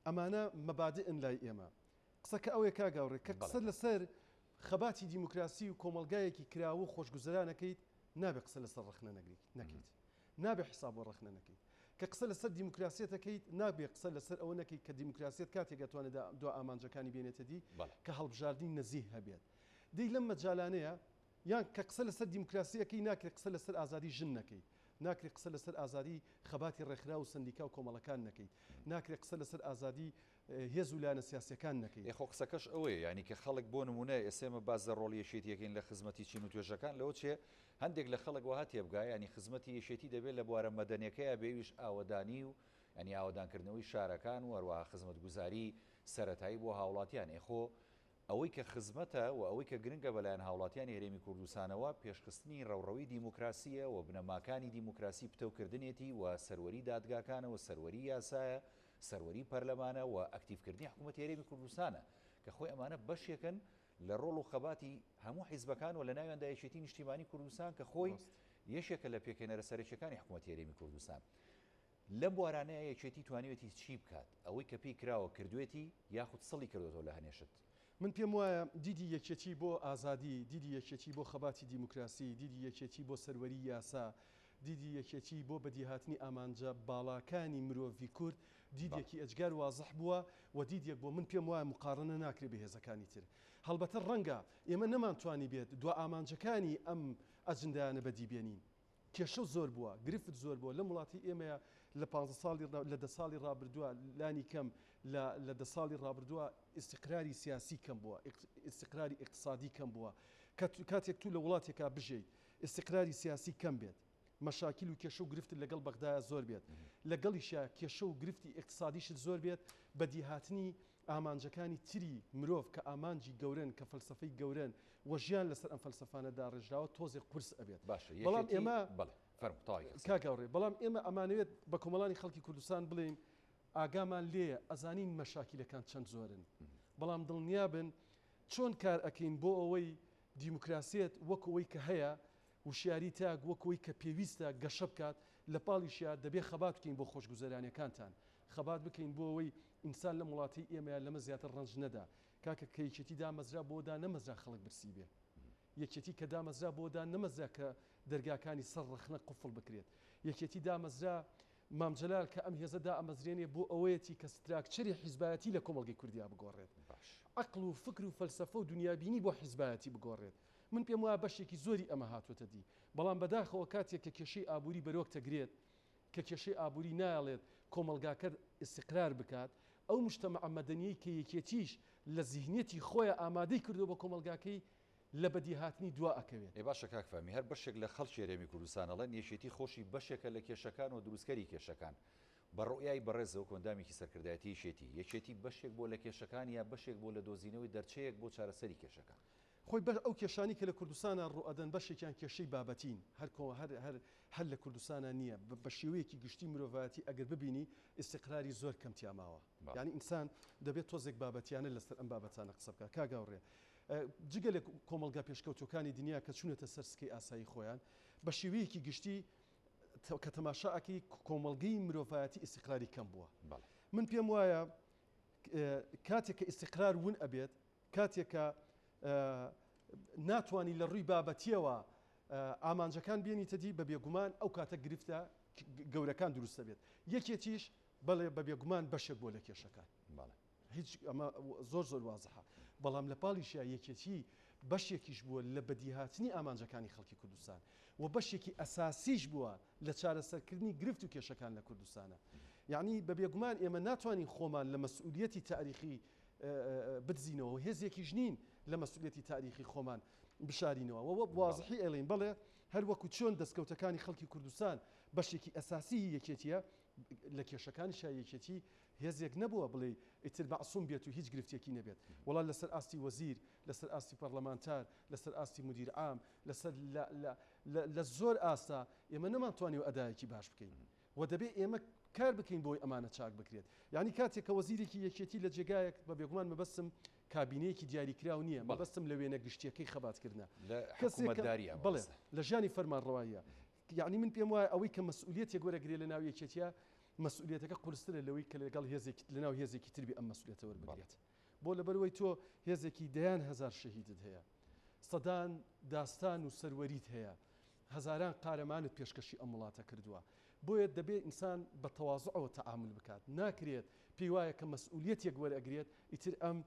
ئەمانە مەبادئن لای ئێمە. قسەکە ئەوەیە کاک هاوڕێ کە قسە لەسەر خەباتی دیموکراسی و کۆمەڵگایەکی کراوە و خۆشگوزەران ئەکەیت نابێ قسە لەسەر ڕەخنە نەگریت نەکەیت. نابێ حیساب بۆ ڕەخنە نەکەیت. کە قسە لەسەر دیموکراسیەت ئەکەیت نابێ قسە لەسەر ئەوە نەکەیت کە دیموکراسیەت کاتێک ئەتوانێت دوا ئامانجەکانی بێنێتە دی کە هەڵبژاردنی نەزیه هەبێت. دەی لەم مەجالانەیە یان کە قسە لەسەر دیموکراسی ئەکەی ناکرێت قسە لەسەر ئازادی ژن نەکەیت، ناکرێت قسە لەسەر ئازادی خەباتی ڕێکخراو و سەندیکا و کۆمەڵەکان نەکەیت، ناکرێت قسە لەسەر ئازادی هێز و لایەنە سیاسیەکان نەکەیت. ئێ خۆ قسەکەش ئەوەیە یانی کە خەڵک بۆ نموونە ئێستا ئێمە باس لە ڕۆڵی یەکێتی ئەکەین لە خزمەتی چین و توێژەکان لەوە چێ هەندێک لە خەڵک وەها تێبگا یانی خزمەتی یەکێتی دەبێت لە بوارە مەدەنیەکەیا بێ ئەویش ئاوەدانی و یانی ئاوەدانکردنەوەی شارەکان و هەروەها خزمەتگوزاری سەرەتایی بۆ هاوڵاتیان ئێ خۆ ئەوەی کە خزمەتە و ئەوەی کە گرنگە بەلایەن هاوڵاتیانی هەرێمی کوردستانەوە پێشخستنی ڕەوڕەوی دیموکراسییە و بنەماکانی دیموکراسی پتەوکردنێتی و سەروەری دادگاکانە و سەروەری یاسایە، سەروەری پەرلەمانە و ئەکتیڤکردنی حکومەتی هەرێمی کوردستانە کە خۆی ئەمانە بەشێکن لە ڕۆڵ و خەباتی هەموو حیزبەکان و لەناویاندا یەکێتی نیشتیمانی کوردستان کە خۆی یەکێکە لە پێکهێنەرە سەرەکیەکانی حکومەتی هەرێمی کوردستان. لەم بوارانەیا یەکێتی توانیوێتی چی بکات؟ ئەوەی کە پێی کراوە کردوێتی یاخود سڵی کردۆتەوە لە هەنێ شت؟ من پێم وایە دیدی یەکێتی بۆ ئازادی، دیدی یەکێتی بۆ خەباتی دیموکراسی، دیدی یەکێتی بۆ سەروەری یاسا، دیدی یەکێتی بۆ بەدیهاتنی ئامانجە باڵاکانی مرۆڤی کورد دیدێکی ئێجگار وازح بووە و دیدێک بووە من پێم وایە موقارەنە ناکرێت بە هێزەکانی تر. هەڵبەتە ڕەنگە ئێمە نەمانتوانیبێت دوا ئامانجەکانی ئەم ئەجندایانە بەدی بێنین. کێشە زۆر بووە، گرفت زۆر بووە، لەم وڵاتی ئێمەیە لە پانزە ساڵی لە دە ساڵی ڕابردووە لانی کەم لە لە دە ساڵی ڕابردووە ئیستیقراری سیاسی کەم بووە، ئیستیقراری ئیقتسادی کەم بووە. کاتێک تو لە وڵاتێکا بژێیت ئیستیقراری سیاسی کەم بێت، مەشاکیل و کێشە و گرفتت لەگەڵ بەغدایە زۆر بێت، لەگەڵیشیا کێشە و گرفتی ئیقتسادیشت زۆر بێت، بەدیهاتنی ئامانجەکانی تری مرۆڤ کە ئامانجی گەورەن، کە فەلسەفەی گەورەن و ژیان لەسەر ئەم فەلسەفانە داڕێژراوە تۆزێک قورس ئەبێت. باشە بەڵام یەکێتی ئێمە بەڵێ فەرموو تەواوی کە قسەکەت. کاک هاوڕێ بەڵام ئێمە ئەمانەوێت بە کۆمەڵانی خەڵکی کوردستان بڵێین ئاگامان لێیە ئەزانین مەشاکیلەکان چەند زۆرن بەڵام دڵنیابن چۆن کار ئەکەین بۆ ئەوەی دیموکراسیەت وەک ئەوەی کە هەیە وشیاری تاک وەک ئەوەی کە پێویستە گەشە بکات، لە پاڵیشیا دەبێ خەبات بکەین بۆ خۆشگوزەرانیەکانتان، خەبات بکەین بۆ ئەوەی ئینسان لەم وڵاتەی ئێمەیا لەمە زیاتر ڕەنج نەدا. کاکە کە یەکێتی دامەزرا بۆ دانەمەزرا خەڵک برسی بێ. یەکێتی کە دامەزرا بۆ دانەمەزرا کە دەرگاکانی سەر ڕەخنە قوفڵ بکرێت. یەکێتی دامەزرا مام جەلال کە ئەم هێزە دائەمەزرێنێ بۆ ئەوەیەتی کە ستراکچەری حیزبایەتی لە کۆمەڵگەی کوردیا بگۆڕێت. عەقڵ و فکر و فەلسەفە و دونیابینی بۆ حیزبایەتی بگۆڕێت. من پێم وایە بەشێکی زۆری ئەمە هاتووەتە دی، بەڵام بەداخەوە کاتێک کە کێشەی ئابووری بەرۆک دەگرێت، کە کێشەی ئابووری نایەڵێت کۆمەڵگاکە ئیستیقرار بکات، ئەو موجتەمەعە مەدەنیەی کە یەکێتیش لە زیهنیەتی خۆیا ئامادەی کردووە بۆ کۆمەڵگاکەی، لە بەدیهاتنی دوا ئەکەوێت. ئێ باشە کاک فەهمی هەر بەشێک لە خەڵکی هەرێمی کوردستان ئەڵێن یەکێتی خۆشی بەشێکە لە کێشەکان و دروستکەری کێشەکان. بە ڕوئیای بەڕێزەوە وەکو ئەندامێکی سەرکردایەتی یەکێتی، یەکێتی بەشێک بووە لە کێشەکان یا بەشێک بووە لە دۆزینەوەی دەرچەیەک بۆ چارەسەری کێشەکان؟ خۆی بەش ئەو کێشانەی کە لە کوردستانا ڕووئەدەن بەشێکیان کێشەی بابەتین هەر کۆ هەر هەر هەر لە کوردستانا نییە بە شێوەیەکی گشتی مرۆڤایەتی ئەگەر ببینی ئیستیقراری زۆر کەم تیا ماوە یانی ئینسان دەبێت تۆزێک بابەتیانە لەسەر ئەم بابەتانە قسە بکات کاک هاوڕێ جگە لە کۆمەڵگا پێشکەوتوەکانی دنیا کە چوونەتە سەر سکەی ئاسایی خۆیان بە شێوەیەکی گشتی کە تەماشا ئەکەی کۆمەڵگەی مرۆڤایەتی ئیستیقراری کەم بووە من پێم وایە کاتێک کە ئیستیقرار ون ئەبێت کاتێک کە ناتوانی لە ڕووی بابەتیەوە ئامانجەکان بێنیتە دی بە بێگومان ئەو کاتە گرفتە گەورەکان دروست دەبێت یەکێتیش بەڵێ بە بێگومان بەشێک بۆ لە کێشەکان هیچ ئەمە زۆر زۆر وازحە بەڵام لە پاڵیشیا یەکێتی بەشێکیش بووە لە بەدیهاتنی ئامانجەکانی خەڵکی کوردستان و بەشێکی ئەساسیش بووە لە چارەسەرکردنی گرفت و کێشەکان لە کوردستانە یعنی بە بێگومان ئێمە ناتوانین خۆمان لە مەسئولیەتی تاریخی بدزینەوە و هێزێکیش نین لە مەسئولیەتی تاریخی خۆمان بشارینەوە و وازحی ئەڵێین بەڵێ هەر وەکو چۆن دەستکەوتەکانی خەڵکی کوردستان بەشێکی ئەساسی یەکێتیە لە کێشەکانیشا یەکێتی هێزێک نەبووە بڵێی ئیتر مەعسوم بێت و هیچ گرفتێکی نەبێت وەڵا لەسەر ئاستی وەزیر لەسەر ئاستی پەڕلەمانتار لەسەر ئاستی مدیر عام لەسەر لە زۆر ئاستا ئێمە نەمانتوانیوە ئەدایەکی باش بکەین و دەبێ ئێمە کار بکەین بۆی ئەمانە چاک بکرێت یعنی کاتێک کە وەزیرێکی یەکێتی لە جێگایەک بە بێگومان مەبەستم کابینەیەکی دیاریکراو نییە مەبەستم لە وێنە گشتیەکەی خەباتکردە کەسێک بڵێ لە ژیانی فەرمانڕەواییە یەعنی من پێم وایە ئەوەی کە مەسئولیەتێک وەرەگرێ لە ناو یەکێتیە مەسئولیەتەکە قورسترە لەوەی کە لەگەڵ هێزێکی لە ناو هێزێکی تر بێ ئەم مەسئولیەتە وەربگرێت بۆ لەبەرئەوەی تۆ هێزێکی دەیان هەزار شەهیدت هەیە سەدان داستان و سەروەریت هەیە هەزاران قارەمانت پێشکەشی ئەم وڵاتە کردووە بۆیە دەبێت ئینسان بە تەوازعەوە تەعامل بکات ناکرێت پێی وایە کە مەسئولیەتێک وەرئەگرێت ئیتر ئەم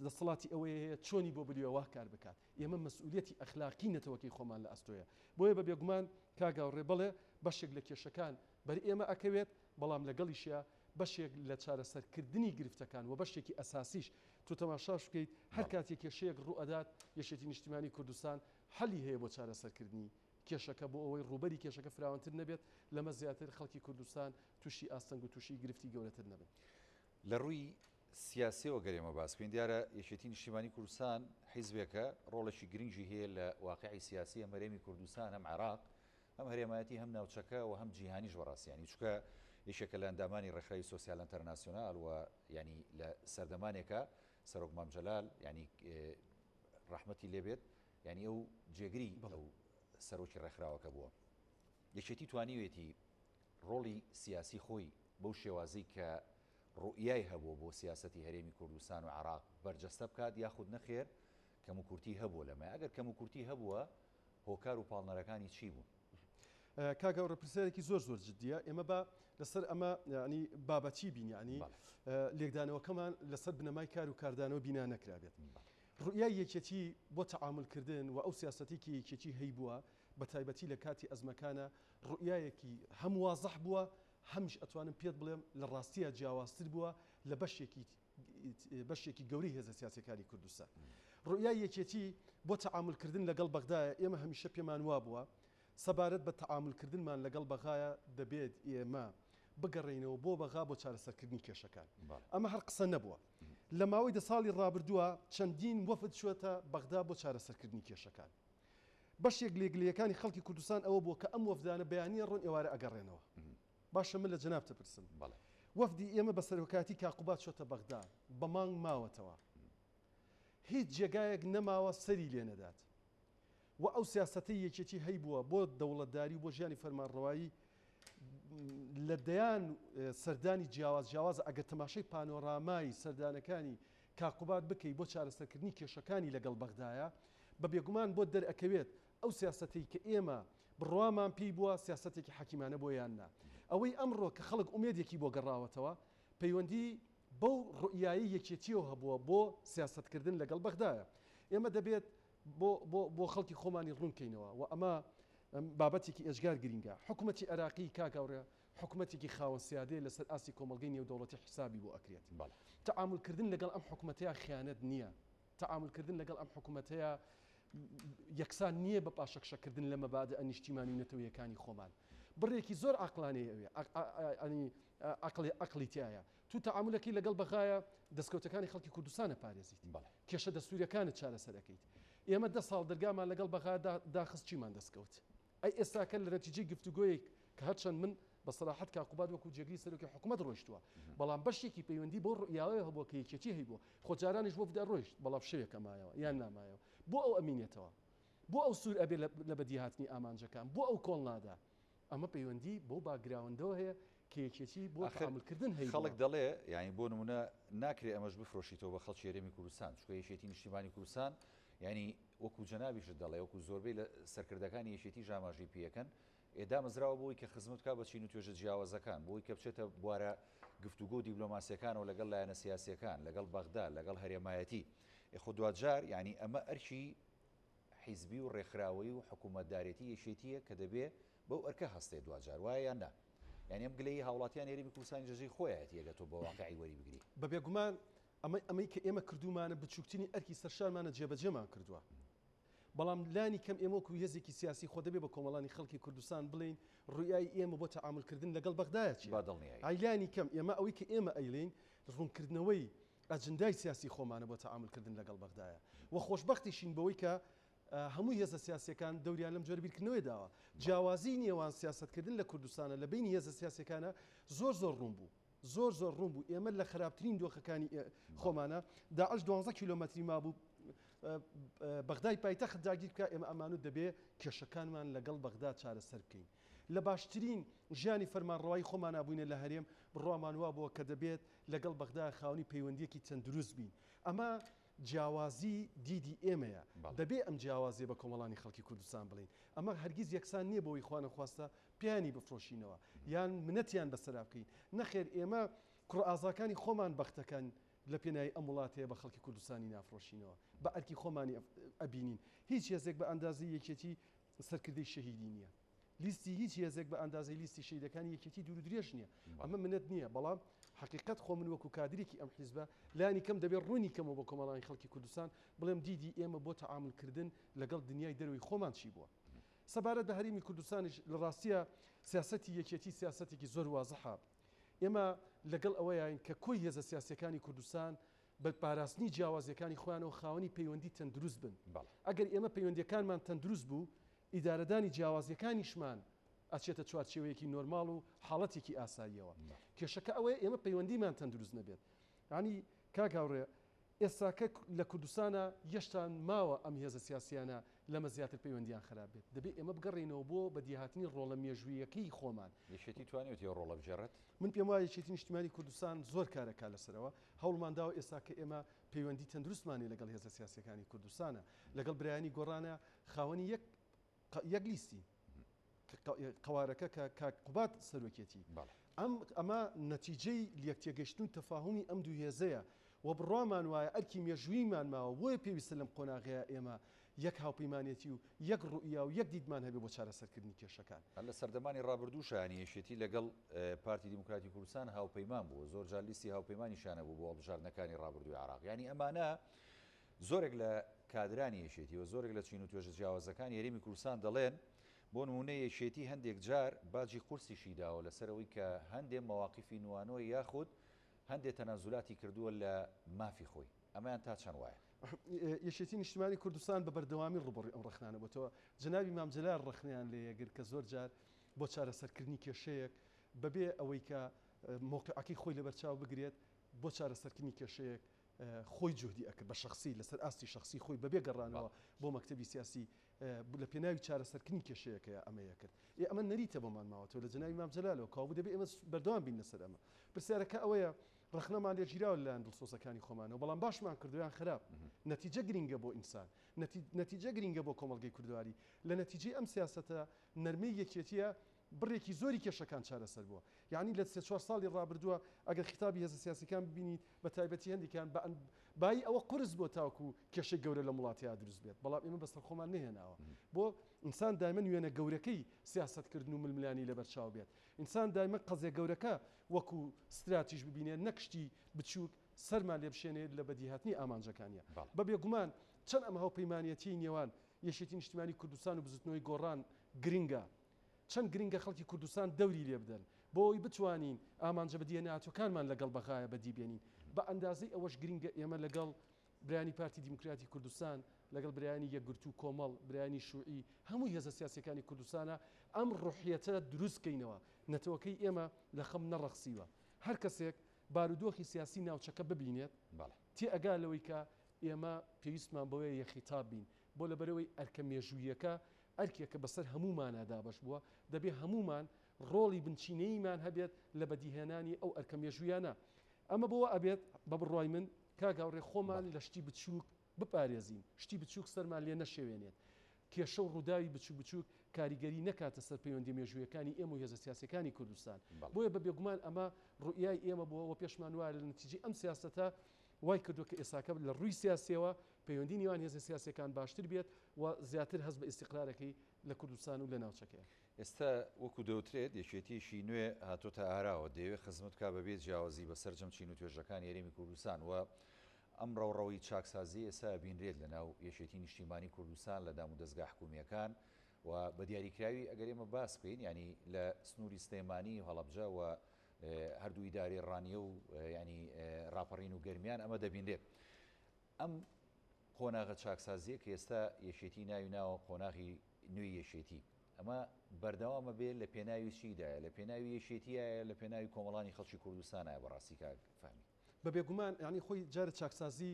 دەسەڵاتی ئەوەی هەیە چۆنی بۆ بلیوە وا کار بکات ئێمە مەسئولیەتی ئەخلاقی نەتەوەکەی خۆمان لە ئەستۆیە بۆیە بە بێگومان کاک هاوڕێ بەڵێ بەشێک لە کێشەکان بەر ئێمە ئەکەوێت بەڵام لەگەڵیشیا بەشێک لە چارەسەرکردنی گرفتەکان و بەشێکی ئەساسیش تۆ تەماشاش بکەیت هەر کاتێک کێشەیەک ڕوو ئەدات یەکێتی نیشتیمانی کوردستان حەلی هەیە بۆ چارەسەرکردنی کێشەکە بۆ ئەوەی ڕووبەری کێشەکە فراوانتر نەبێت لەمە زیاتر خەڵکی کوردستان تووشی ئاستەنگ و تووشی گرفتی گەورەتر نەبن. لە ڕووی سیاسیەوە گەر ئێمە باس بکەین دیارە یەکێتی نیشتیمانی کوردستان حیزبێکە ڕۆڵێکی گرنگی هەیە لە واقعی سیاسی هەم هەرێمی کوردستان هەم عێراق هەم هەرێمایەتی هەم ناوچەکە و هەم جیهانیش بەڕاستی ینی چونکە یەکێکە لە ئەندامانی ڕێکخراوی سۆسیال ئەنتەرناسیۆنال و ینی لە سەردەمانێکە سەرۆک مام جەلال ینی ڕەحمەتی لێبێت ینی ئەو جێگری ئەو سەرۆکی ڕێکخراوەکە بووە یەکێتی توانیوێتی ڕۆڵی سیاسی خۆی بەو شێوازەی کە ڕوئیای هەبووە بۆ سیاسەتی هەرێمی کوردستان و عێراق بەرجەستە بکات یاخود نەخێر کەموکورتی هەبووە لەمە؟ ئەگەر کەموکورتی هەبووە هۆکار و پاڵنەرەکانی چی بوون؟ کاک هاوڕێ پرسیارێکی زۆر زۆر جدیە ئێمە با لەسەر ئەمە یعنی بابەتی بین یعنی لێکدانەوەکەمان لەسەر بنەمای کار و کاردانەوە بینا نەکرابێت ڕوئیای یەکێتی بۆ تەعامولکردن و ئەو سیاسەتی کە یەکێتی هەیبووە بە تایبەتی لە کاتی ئەزمەکانە ڕوئیایەکی هەم وازح بووە هەمیش ئەتوانم پێت بڵێم لە ڕاستیا جیاوازتر بووە لە بەشێکی بەشێکی گەورەی هێزە سیاسیەکانی کوردستان. ڕوئیای یەکێتی بۆ تەعامول کردن لەگەڵ بەغدایە ئێمە هەمیشە پێمان وابووە سەبارەت بە تەعامول کردنمان لەگەڵ بەغایە دەبێت ئێمە بگەڕێینەوە بۆ بەغا بۆ چارەسەرکردنی کێشەکان. ئەمە هەر قسە نەبووە. لە ماوەی دە ساڵی ڕابردووە چەندین وەفد چووەتە بەغدا بۆ چارەسەرکردنی کێشەکان. بەشێک لە گلەیەکانی خەڵکی کوردستان ئەوە بووە کە ئەم وەفدانە بەیانی ئەڕۆن ئێوارە ئەگەڕێنەوە. باشە من لە جەنابت ئەپرسم وەفدی ئێمە بە سەرۆکایەتی کاک قوباد چۆتە بەغدا بە مانگ ماوەتەوە هیچ جێگایەک نەماوە سەری لێ نەدات و ئەو سیاسەتەی یەکێتی هەیبووە بۆ دەوڵەتداری و بۆ ژیانی فەرمانڕەوایی لە دەیان سەردانی جیاواز جیاواز ئەگەر تەماشای پانۆرامای سەردانەکانی کاک قوباد بکەی بۆ چارەسەرکردنی کێشەکانی لەگەڵ بەغدایە بە بێگومان بۆت دەرئەکەوێت ئەو سیاسەتەی کە ئێمە بڕوامان پێی بووە سیاسەتێکی حەکیمانە بووە یان نا. ئەوەی ئەمڕۆ کە خەڵک ئومێدێکی بۆ گەڕاوەتەوە پەیوەندی بەو ڕوئیایەی یەکێتییەوە هەبووە بۆ سیاسەتکردن لەگەڵ بەغدایە. ئێمە دەبێت بۆ بۆ بۆ خەڵکی خۆمانی ڕوون کەینەوە و ئەمە بابەتێکی ئێجگار گرینگە. حکومەتی عێراقی کاک هاوڕێ حکومەتێکی خاوەن سیادەیە لەسەر ئاستی کۆمەڵگەی نێودەوڵەتی حیسابی بۆ ئەکرێت. تەعامولکردن لەگەڵ ئەم حکومەتەیا خیانەت نییە. تەعامولکردن لەگەڵ ئەم حکوومەتەیە یەکسان نییە بە پاشەکشەکردن لە مەبادئە نیشتیمانی و نەتەوەیەکانی خۆمان. بڕێکی زۆر عەقڵانەی ئەوێ، ئەنی عەقڵی عەقڵی تیایە. تو تەعامولەکەی لەگەڵ بەغایە دەستکەوتەکانی خەڵکی کوردستان ئەپارێزیت. کێشە دەستووریەکانت چارەسەر ئەکەیت. ئێمە دە ساڵ دەرگامان لەگەڵ بەغا داخست چیمان دەستکەوت؟ ئەی ئێستاکە لە نەتیجەی گفتوگۆیەک کە هەرچەند من بە سەراحەت کاک قوباد وەکو جێگری سەرۆکی حکومەت ڕۆیشتووە بەڵام بەشێکی پەیوەندی بەو ڕوئیاوەیە هەبووە کە یەکێتی هەیبووە خۆ جارانیش وەفد ئەڕۆیشت بەڵام شەوێک ئەمایەوە یان نامایەوە بۆ ئەو ئەمینێتەوە بۆ ئەو سوور ئەبێ لە بەدیهاتنی ئامانجەکان بۆ ئەو کۆڵ نادا ئەمە پەیوەندی بەو باکگراوندەوە هەیە کە یەکێتی بۆ ئاخر تەعامولکردن هەیبووە. خەڵک دەڵێ یانی بۆ نمونە ناکرێ ئەمەش بفرۆشیتەوە بە خەڵکی هەرێمی کوردستان چونکە یەکێتی نیشتیمانی کوردستان یانی وەکو جەنابیشت دەڵێ وەکو زۆربەی لە سەرکردەکانی یەکێتیش ئاماژەی پێیەکەن ئێ دامەزراوە بۆی کە خزمەت بکات بە چین و توێژە جیاوازەکان بۆی کە بچێتە بوارە گفتوگۆ و دیبلۆماسیەکانەوە لەگەڵ لایەنە سیاسیەکان لەگەڵ بەغدا لەگەڵ هەرێمایەتی ئێ خۆ دواجار یانی ئەمە ئەرکی حیزبی و ڕێکخراوەیی و حکوومەتدارێتی یەکێتییە کە دەبێ بەو ئەرکە هەستێ دواجار وایە یان نا؟ یانی ئەم گلەیی هاوڵاتیانی هەرێمی کوردستانی جێژەی خۆیەتی ئەگەر تۆ بە واقعی وەری بگری. بە بێگومان ئەمەی ئەمەی کە ئێمە کردوومانە بچووکترین ئەرکی سەرشانمانە جێبەجێمان کردووە. بەڵام لانی کەم ئێمە وەکوو هێزێکی سیاسی خۆ دەبێ بە کۆمەڵانی خەڵکی کوردستان بڵێین ڕوئیای ئێمە بۆ تەعامول کردن لەگەڵ بەغدایە چییە؟ با دڵنیایی. ئای لانی کەم ئێمە ئەوەی کە ئێمە ئەیڵێین ڕوونکردنەوەی ئەجندای سیاسی خۆمانە بۆ تەعامول کردن لەگەڵ بەغدایە و خۆشبەختیشین بەوەی کە هەموو هێزە سیاسیەکان دەوریان لەم جۆرە بیرکردنەوەی داوە. جیاوازی نێوان سیاسەتکردن لە کوردستانە لە بەینی هێزە سیاسیەکانە زۆر زۆر ڕوون بوو. زۆر زۆر ڕوون بوو ئێمە لە خراپترین دۆخەکانی خۆمانە داعش دوانزە کیلۆمەتری مابوو بەغدای پایتەخت داگیر بکە ئێمە ئەمانوت دەبێ کێشەکانمان لەگەڵ بەغدا چارەسەر بکەین. لە باشترین ژیانی فەرمانڕەوایی خۆمانا بووینە لە هەرێم، بڕوامان وابووە کە دەبێت لەگەڵ بەغدا خاوەنی پەیوەندییەکی تەندروست بین. ئەمە جیاوازی دیدی ئێمەیە. دەبێ ئەم جیاوازییە بە کۆمەڵانی خەڵکی کوردستان بڵێین. ئەمە هەرگیز یەکسان نییە بەوەی خوانەخواستە پێیانی بفرۆشینەوە یان منەتیان بەسەرا بکەین. نەخێر ئێمە کوڕە ئازاکانی خۆمان بەختەکەن لە پێناوی ئەم وڵاتەیە بە خەڵکی کوردستانی نافرۆشینەوە. بە ئەرکی خۆمانی ئەبینین. هیچ هێزێک بە ئەندازەی یەکێتی سەرکردەی شەهیدی نییە. لیستی هیچ هێزێک بە ئەندازەی لیستی شەهیدەکانی یەکێتی دوور و درێژ نییە. ئەمە منەت نییە، بەڵام حەقیقەت خۆ من وەکو کادرێکی ئەم حیزبە لانی کەم دەبێت ڕوونی کەمەوە بە کۆمەڵانی خەڵکی کوردستان بڵێم دیدی ئێمە بۆ تەعامولکردن لەگەڵ دنیای دەرەوەی خۆمان چی بووە. سەبارەت بە هەرێمی کوردستانیش لە ڕاستییا سیاسەتی یەکێتی سیاسەتێکی زۆر وازحە. ئێمە لەگەڵ ئەوەیاین کە کۆی هێزە سیاسییەکانی کوردستان بە پاراستنی جیاوازییەکانی خۆیانەوە خاوەنی پەیوەندی تەندروست بن. ئەگەر ئێمە پەیوەندییەکانمان تەندروست بوو، ئیدارەدانی جیاوازییەکانیشمان ئەچێتە چوارچێوەیەکی نۆرماڵ و حاڵەتێکی ئاساییەوە. کێشەکە ئەوەیە ئێمە پەیوەندیمان تەندروست نەبێت. یانی کاک هاوڕێ ئێستاکە لە کوردستانا یەشتا ماوە ئەم هێزە سیاسیانە لەمە زیاتر پەیوەندیان خراپ بێت. دەبێ ئێمە بگەڕێینەوە بۆ بەدیهاتنی ڕۆڵە مێژووییەکەی خۆمان. یەکێتی توانیویەتی ئەو ڕۆڵە بگێڕێت؟ من پێم وایە یەکێتی نیشتیمانی کوردستان زۆر کار ئەکات لەسەرەوە، هەوڵمان داوە ئێستا کە ئێمە پەیوەندی تەندروستمان هەیە لەگەڵ هێزە سیاسیەکانی کوردستانە، لەگەڵ برایانی گۆڕانە خاوەنی یەک یەک لیستین قەوارەکە کە کاک قوباد سەرۆکێتی ئەم ئەمە نەتیجەی لێکتێگەشتن و تەفاهومی ئەم دوو هێزەیە و بڕوامان وایە ئەرکی مێژوویمان ماوە بۆیە پێویستە لەم قۆناغەیە ئێمە یەک هاوپەیمانێتی و یەک ڕوئیا و یەک دیدمان هەبێ بۆ چارەسەرکردنی کێشەکان. هەر لە سەردەمانی ڕابردووشا یانی یەکێتی لەگەڵ پارتی دیموکراتی کوردستان هاوپەیمان بووە، زۆر جار لیستی هاوپەیمانیشیان هەبوو بۆ هەڵبژاردنەکانی ڕابردووی عێراق. یانی ئەمانە زۆرێک لە کادرانی یەکێتی و زۆرێک لە چین و توێژە جیاوازەکانی هەرێمی کوردستان دەڵێن بۆ نموونە یەکێتی هەندێک جار باجی قورسیشی داوە لەسەر ئەوەی کە هەندێ مەواقیفی نوانۆ یاخود هەندێ تەنازولاتی کردووە لە مافی خۆی. ئەمەیان تا چەند وایە؟ یەکێتی نیشتیمانی کوردستان بە بەردەوامی ڕووبەڕووی ئەم ڕەخنانە بۆتەوە. جەنابی مام جەلال ڕەخنەیان لێ گرت کە زۆر جار بۆ چارەسەرکردنی کێشەیەک بەبێ ئەوەی کە مەوقعەکەی خۆی لەبەرچاو بگرێت بۆ چارەسەرکردنی کێشەیەک خۆی جوهدی ئەکرد بە شەخسی لەسەر ئاستی شەخسی خۆی بەبێ گەڕانەوە بۆ مەکتەبی سیاسی لە پێناوی چارەسەرکردنی کێشەیەکەیە ئەمەیە کرد. ئێ ئەمە نەریتە بۆمان ماوەتەوە لە جەنابی مام جەلالەوە کەوابوو دەبێ ئێمە بەردەوام بین لەسەر ئەمە. پرسیارەکە ئەوەیە ڕەخنەمان لێ گیراوە لەلایەن دڵسۆزەکانی خۆمانەوە، بەڵام باشمان کردووە یان خراپ؟ نەتیجە گرینگە بۆ ئینسان، نەتیجە گرینگە بۆ کۆمەڵگەی کوردەواری. لە نەتیجەی ئەم سیاسەتە نەرمەی یەکێتییە بڕێکی زۆری کێشەکان چارەسەر بووە. یەعنی لە سێ چوار ساڵی ڕابردووە ئەگەر خیتابی هێزە سیاسیەکان ببینیت بە تایبەتی هەندێکیان بە بایی ئەوە قورس بووە تاوەکو کێشەی گەورە لەم وڵاتەیا دروست بێت، بەڵام ئێمە بەسەر خۆمان نەهێناوە. بۆ ئینسان دایمەن وێنە گەورەکەی سیاسەتکردن و ململانێی لەبەرچاو بێت. ئینسان دایمەن قەزیە گەورەکە وەکو ستراتیژ ببینێت نەک شتی بچووک. سەرمان لێ بشێنێت لە بەدیهاتنی ئامانجەکانیا. بە بێگومان چەند ئەم هاوپەیمانیەتیەی نێوان یەکێتی نیشتیمانی کوردستان و بزوتنەوەی گۆڕان گرنگە، چەند گرنگە خەڵکی کوردستان دەوری لێ بدەن بۆ ئەوەی بتوانین ئامانجە بەدیهنەهاتوەکانمان لەگەڵ بەغایە بەدی بێنین، بە ئەندازەی ئەوەش گرنگە ئێمە لەگەڵ برایانی پارتی دیموکراتی کوردستان، لەگەڵ برایانی یەکگرتوو، کۆمەڵ، برایانی شوعی، هەموو هێزە سیاسیەکانی کوردستانا ئەم ڕوحیەتە دروست کەینەوە، نەتەوەکەی ئێمە لە خەم نەڕەخسیوە. هەر کەسێک بارودۆخی سیاسی ناوچەکە ببینێت، تێئەگا لەوەی کە ئێمە پێویستمان بەوەیە یەکخیتاب بین، بۆ لەبەرئەوەی ئەرکە مێژووییەکە ئەرکێکە بەسەر هەموومانا دابەش بووە، دەبێ هەموومان ڕۆڵی بنچینەییمان هەبێت لە بەدیهێنانی ئەو ئەرکە مێژوویانە. ئەمە بۆ وا ئەبێت بە بڕوای من کاک هاوڕێ خۆمان لە شتی بچووک بپارێزین، شتی بچووک سەرمان لێ نەشێوێنێت، کێشە و ڕووداوی بچووک بچووک کاریگەری نەکاتە سەر پەیوەندیە مێژوویەکانی ئێمە و هێزە سیاسیەکانی کوردستان. بۆیە بە بێگومان ئەمە ڕوئیای ئێمە بووە و پێشمان وایە لە نەتیجەی ئەم سیاسەتە وای کردووە کە ئێستاکە لە ڕووی سیاسیەوە پەیوەندی نێوان هێزە سیاسیەکان باشتر بێت و زیاتر هەست بە ئیستیقرارەکەی لە کوردستان و لە ناوچەکەیە. ئێستا وەکو دەوترێت یەکێتییەکی نوێ هاتۆتە ئاراوە دەیەوێت خزمەت بکات بەبێ جیاوازی بە سەرجەم چین و توێژەکانی هەرێمی کوردستان و ئەم ڕەوڕەوەی چاکسازییە ئێستا ئەبینرێت لەناو یەکێتی نیشتیمانی کوردستان لە دامودەزگا حکومییەکان و بە دیاریکراوی ئەگەر ئێمە باس بکەین یانی لە سنووری سلێمانی و هەڵەبجە و هەردوو ئیدارەی ڕانیە و ینی ڕاپەڕین و گەرمیان ئەمە دەبینرێت ئەم قۆناغە چاکسازیە کە ئێستا یەکێتی ناوی ناوە قۆناغی نوێی یەکێتی ئەمە بەردەوامە بێ لە پێناوی چیدایە لە پێناوی یەکێتیایە لە پێناوی کۆمەڵانی خەڵکی کوردستانایە بەڕاستی کاک فەهمی؟ بە بێگومان یانی خۆی جارە چاکسازی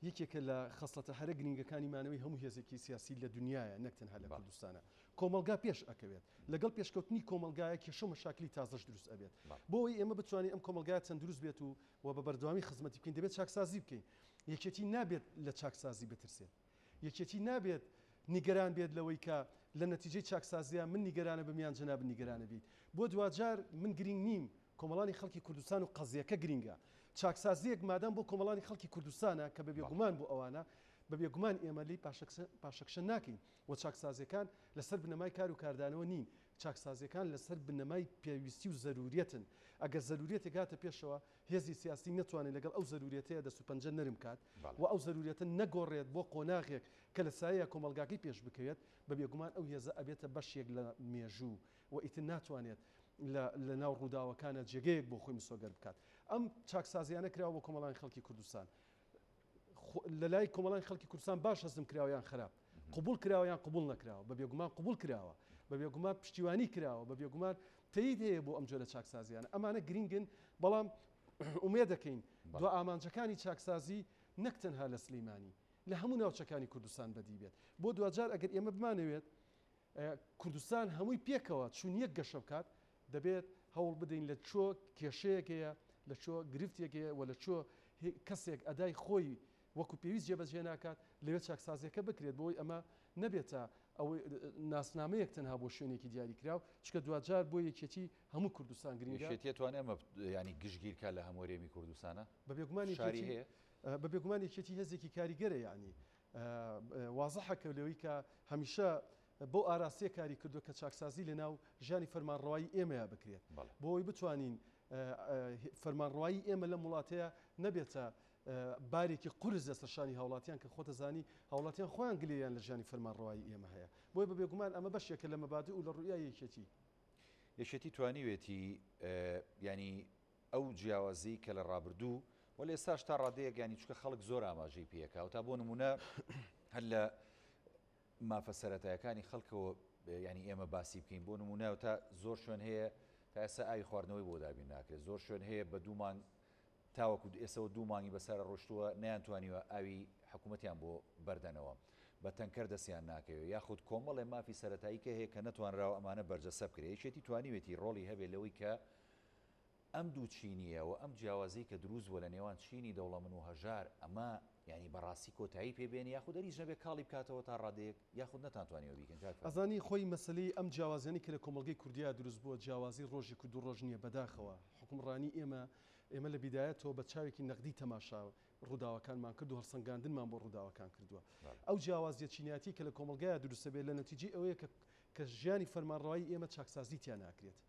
یەکێکە لە خەسڵەتە هەرە گرنگەکانی مانەوەی هەموو هێزێکی سیاسی لە دنیاە نەک تەنها لە کوردستانە کۆمەڵگا پێش ئەکەوێت لەگەڵ پێشکەوتنی کۆمەڵگایە کێشە و مەشاکلی تازەش دروست ئەبێت بۆ ئەوەی ئێمە بتوانین ئەم کۆمەڵگایە تەندروست بێت و و بە بەردەوامی خزمەتی بکەین دەبێت چاکسازی بکەین یەکێتی نابێت لە چاکسازی بترسێت یەکێتی نابێت نیگەران بێت لەوەی کە لە نەتیجەی چاکسازییا من نیگەرانە بم یان جەنابت نیگەرانە بیت. بۆ دواجار من گرینگ نیم، کۆمەڵانی خەڵکی کوردستان و قەزیەکە گرینگە. چاکسازییەک مادام بۆ کۆمەڵانی خەڵکی کوردستانە کە بە بێگومان بۆ ئەوانە، بە بێگومان ئێمە لێی پاشەکشە ناکەین و چاکسازییەکان لەسەر بنەمای کار و کاردانەوە نین، چاکسازییەکان لەسەر بنەمای پێویستی و زەرووریەتن. ئەگەر زەرووریەتێک هاتە پێشەوە، هێزی سیاسی نەتوانێت لەگەڵ ئەو زەروریەتەیا دەست و پەنجە نەرم کات و ئەو زەروریەتە نەگۆڕێت بۆ قۆناغێک کە لە سایەیا کۆمەڵگاکەی پێش بکەوێت، بە بێگومان ئەو هێزە ئەبێتە بەشێک لە مێژوو و ئیتر ناتوانێت لە لە ناو ڕووداوەکانا جێگەیەک بۆ خۆی مسۆگەر بکات. ئەم چاکسازیانە کراوە بۆ کۆمەڵانی خەڵکی کوردستان. لە لای کۆمەڵانی خەڵکی کوردستان باش هەزم کراوە یان خراپ، قبوڵ کراوە یان قبوڵ نەکراوە، بە بێگومان قبوڵ کراوە، بە بێگومان پشتیوانی کراوە، بە بێگومان تەیید هەیە بۆ ئەم جۆرە چاکسازیانە. ئەمانە گرینگن، بەڵام ئومێد دەکەین دوا ئامانجەکانی چاکسازی نەک تەنها لە سلیمانی، لە هەموو ناوچەکانی کوردستان بەدی بێت. بۆ دواجار ئەگەر ئێمە بمانەوێت کوردستان هەمووی پێکەوە چون یەک گەشە بکات، دەبێت هەوڵ بدەین لە کوێ کێشەیەک هەیە، لە کوێ گرفتێک هەیە و لە کوێ کەسێک ئەدای خۆی وەکو پێویست جێبەجێ ناکات، لەوێ چاکسازییەکە بکرێت بۆ ئەوەی ئەمە نەبێتە ئەوەی ناسنامەیەک تەنها بۆ شوێنێکی دیاریکراو، چونکە دواجار بۆ یەکێتی هەموو کوردستان گرنگە. یەکێتی ئەتوانێ ئەمە یانی گشتگیر کا لە هەموو هەرێمی کوردستانا؟ بە بێگومان فشاری یەکێتی هەیە؟ بە بێگومان یەکێتی هێزێکی کاریگەرە یانی وازحە کە لەوەی کە هەمیشە بەو ئاراستەیە کاری کردووە کە چاکسازی لە ناو ژیانی فەرمانڕەوایی ئێمەیا بکرێت بۆ ئەوەی بتوانین فەرمانڕەوایی ئێمە لەم وڵاتەیە نەبێتە بارێکی قورس لەسەر شانی هاوڵاتیان کە خۆتەزانی هاوڵاتیان خۆیان گلەیان لە ژیانی فەرمانڕەوایی ئێمە هەیە بۆیە بە بێگومان ئەمە بەشێکە لە مەبادئ و لە ڕوئیای یەکێتی. یەکێتی توانیوێتی یانی ئەو جیاوازی کە لە ڕابردوو و لە ئێستاش تا ڕادەیەک یانی چونکە خەڵک زۆر ئاماژەی پێکا و تا بۆ نمونە هەر لە مافە سەرەتایەکانی خەڵکەوە ینی ئێمە باسی بکەین بۆ نمونە و تا زۆر شوێن هەیە تا ئێستا ئاوی خواردنەوەی بۆ دابین ناکرێت زۆر شوێن هەیە بە دوو مانگ تاوەکو ئێسەوە دوو مانگی بەسەرە ڕۆشتووە نەیانتوانیوە ئاوی حکوومەتیان بۆ بەردەنەوە بە تەنکەر دەستیان ناکەوێت یاخود کۆمەڵێ مافی سەتایی کە هەیە کە نەتوانراوە ئەمانە بەرجەسە بکرێت یەکێتی توانیوێتی ڕۆڵی هەبێت لەوەی کە ئەم دوو چینییە و ئەم جیاوازیەی کە دروست بووە لە نێوان چینی دەوڵەمن و هەژار ئەمە یانی بەڕاستی کۆتایی پێ بێنێ یاخود هەریش نەبێ کاڵی بکاتەوە تا ڕادەیەک یاخود نەتانتوانیوە بیکەن کاک فەرهاد؟ ئەزانی خۆی مەسەلەی ئەم جیاوازیانەی کە لە کۆمەڵگەی کوردیا دروست بووە جیاوازی ڕۆژێک و دوو ڕۆژ نییە بەداخەوە حوکمڕانی ئێمە ئێمە لە بیدایەتەوە بە چاوێکی نەقدی تەماشا ڕووداوەکانمان کرد و هەڵسەنگاندنمان بۆ ڕووداوەکان کردووە ئەو جیاوازیە چینایەتی کە لە کۆمەڵگایا دروست دەبێت لە نەتیجەی ئەوەیە کە کە ژیانی فەرمانڕەوایی ئێمە چاکسازی تیا ناکرێت.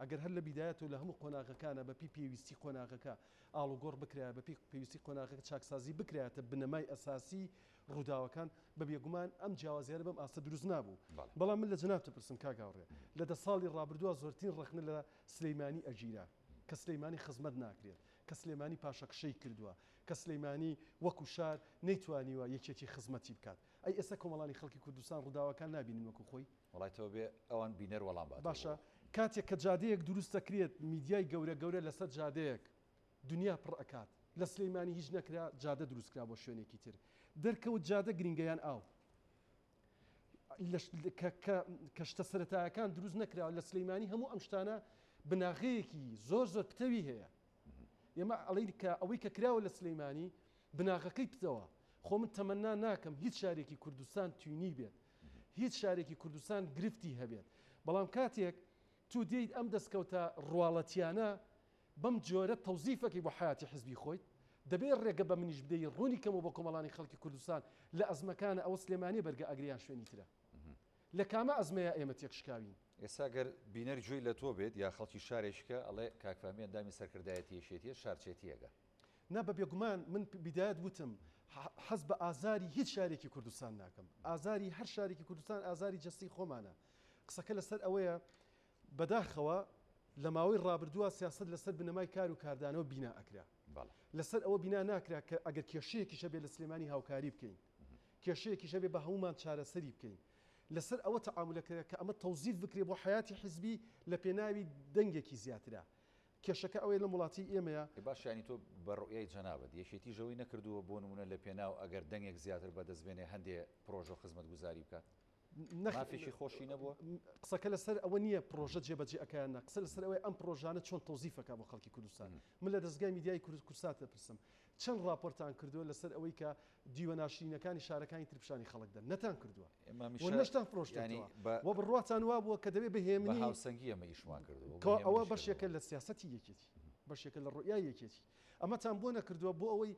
ئەگەر هەر لە بیدایەتەوە لە هەموو قۆناغەکانا بە پێی پێویستی قۆناغەکە ئاڵوگۆڕ بکرایە، بە پێی پێویستی قۆناغەکە چاکسازی بکرایەتە بنەمای ئەساسی ڕووداوەکان، بە بێگومان ئەم جیاوازیانە بەم ئاستە دروست نابوو. بەڵام من لە جەنابت ئەپرسم کاک هاوڕێ، لە دە ساڵی ڕابردووا زۆرترین ڕەخنە لە سلیمانی ئەگیرا، کە سلیمانی خزمەت ناکرێت، کە سلێمانی پاشەکشەی کردووە، کە سلیمانی وەکو شار نەیتوانیوە یەکێتی خزمەتی بکات. ئەی ئێستا کۆمەڵانی خەڵکی کوردستان ڕووداوەکان نابینن وەکو خۆی؟ وەڵای تۆ بێ ئەوان بینەر وەڵام باتەوە باشە کاتێک کە جادەیەک دروست دەکرێت میدیای گەورە گەورە لەسەر جادەیەک دنیا پڕ ئەکات لە سلیمانی هیچ نەکرا جادە دروست کرا بۆ شوێنێکی تر دەرکەوت جادە گرینگە یان ئاو کە شتە سەرەتایەکان دروست نەکراوە لە سلیمانی هەموو ئەم شتانە بناغەیەکی زۆر زۆر پتەوی هەیە ئێمە ئەڵین کە ئەوەی کە کراوە لە سلیمانی بناغەکەی پتەوە خۆ من تەمەنا ناکەم هیچ شارێکی کوردستان توینی بێت هیچ شارێکی کوردستان گرفتی هەبێت بەڵام کاتێک تو دێیت ئەم دەستکەوتە ڕواڵەتیانە بەم جۆرە تەوزیفەکەی بۆ حەیاتی حزبی خۆیت، دەبێ ڕێگە بە منیش بدەی ڕوونی کەمەوە بۆ کۆمەڵانی خەڵکی کوردستان لە ئەزمەکانە ئەوە سلێمانیە بەرگە ئەگرێ یان شوێنی ترە؟ لە کامە ئەزمەیا ئێمە تێکشکاوین؟ ئێستا گەر بینەر گوێی لە تۆ بێت یا خەڵکی شارێکیکە ئەڵێ کاک فەهمی ئەندامی سەرکردایەتی یەکێتیە شارچێتیەکە. نا بە بێگومان من بیدایەت وتم حەز بە ئازاری هیچ شارێکی کوردستان ناکەم ئازاری هەر شارێکی کوردستان ئازاری جەستەی خۆمانە قسەکە لەسەر ئەوەیە بەداخەوە لە ماوەی ڕابردووە سیاسەت لەسەر بنەمای کار و کاردانەوە بینا ئەکرا. لەسەر ئەوە بینا ناکرا کە ئەگەر کێشەیەکیش هەبێ لە سلێمانی هاوکاری بکەین، کێشەیەکیش هەبێ بە هەموومان چارەسەری بکەین. لەسەر ئەوە تەعامول ئەکرا کە ئەمە تەوزیف بکرێ بۆ حەیاتی حیزبی لە پێناوی دەنگێکی زیاترا. کێشەکە ئەوەیە لەم وڵاتی ئێمەیە. ئێ باشە یانی تۆ بە ڕوئیای جەنابت یەکێتیش ئەوەی نەکردووە بۆ نموونە لە پێناو ئەگەر دەنگێک زیاتر بەدەست بێنێ هەندێ پرۆژە و خزمەتگوزاری بکات؟ مافێکی خۆشی نەبووە؟ قسەکە لەسەر ئەوە نییە پرۆژە جێبەجێ ئەکا یان نا، قسە لەسەر ئەوەیە ئەم پرۆژانە چۆن تەوزیف ئەکا بۆ خەڵکی کوردستان. من لە دەزگای میدیایی کوردسات دەپرسم چەند ڕاپۆرتان کردووە لەسەر ئەوەی کە دیوە ناشرینەکانی شارەکانی تر پیشانی خەڵک دەن؟ نەتان کردووە و نەشتان فرۆشتێتەوە و بڕواتان وابووە کە دەبێ بە هێمنی بە هاوسەنگی ئێمە ئیشمان کردووە. کەوا ئەوە بەشێکە لە سیاسەتی یەکێتی، بەشێکە لە ڕوئیای یەکێتی. ئەمەتان بۆ نەکردووە بۆ ئەوەی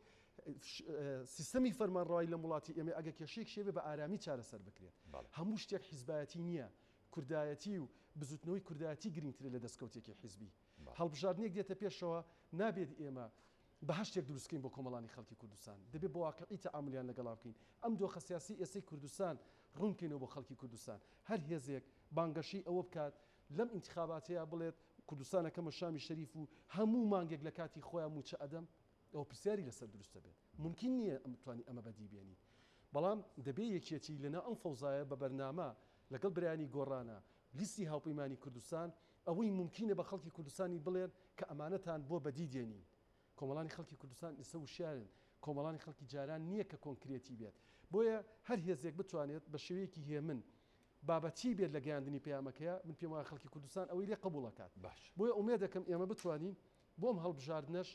سیستەمی فەرمانڕەوایی لەم وڵاتی ئێمە ئەگە کێشەیەک شێبێ بە ئارامی چارەسەر بکرێت. هەموو شتێک حیزبایەتی نییە، کوردایەتی و بزوتنەوەی کوردایەتی گرنگترە لە دەستکەوتێکی حیزبی. هەڵبژاردنێک دێتە پێشەوە نابێت ئێمە بەهەشتێک دروست بکەین بۆ کۆمەڵانی خەڵکی کوردستان، دەبێت بە واقعی تەعامولیان لەگەڵا بکەین، ئەم دۆخە سیاسی ئێستەی کوردستان ڕوون بکەینەوە بۆ خەڵکی کوردستان، هەر هێزێک بانگەشەی ئەوە بکات لەم ئینتخاباتەیا بڵێت کوردستان ئەکەمە شامی شەریف و هەموو مانگێک لە کاتی خۆیا مووچە ئەدەم، ئەوە پرسیاری لەسەر دروست دەبێت. مومکین نییە ئەم بتوانی ئەمە بەدی بێنیت. بەڵام دەبێ یەکێتی لەناو ئەم فەوزایە بە بەرنامە لەگەڵ برایانی گۆڕانە، لیستی هاوپەیمانی کوردستان، ئەوەی مومکینە بە خەڵکی کوردستانی بڵێن کە ئەمانەتان بۆ بەدی دێنین. کۆمەڵانی خەڵکی کوردستان ئیستا وشیارن، کۆمەڵانی خەڵکی جاران نییە کە کۆنکرێتی بێت. بۆیە هەر هێزێک بتوانێت بە شێوەیەکی هێمن، بابەتی بێت لە گەیاندنی پەیامەکەیا، من پێم وایە خەڵکی کوردستان ئەوەی لێ قبوڵ ئەکات. بۆیە ئومێد دەکەم ئێمە بتوانین بۆ ئەم هەڵبژاردنەش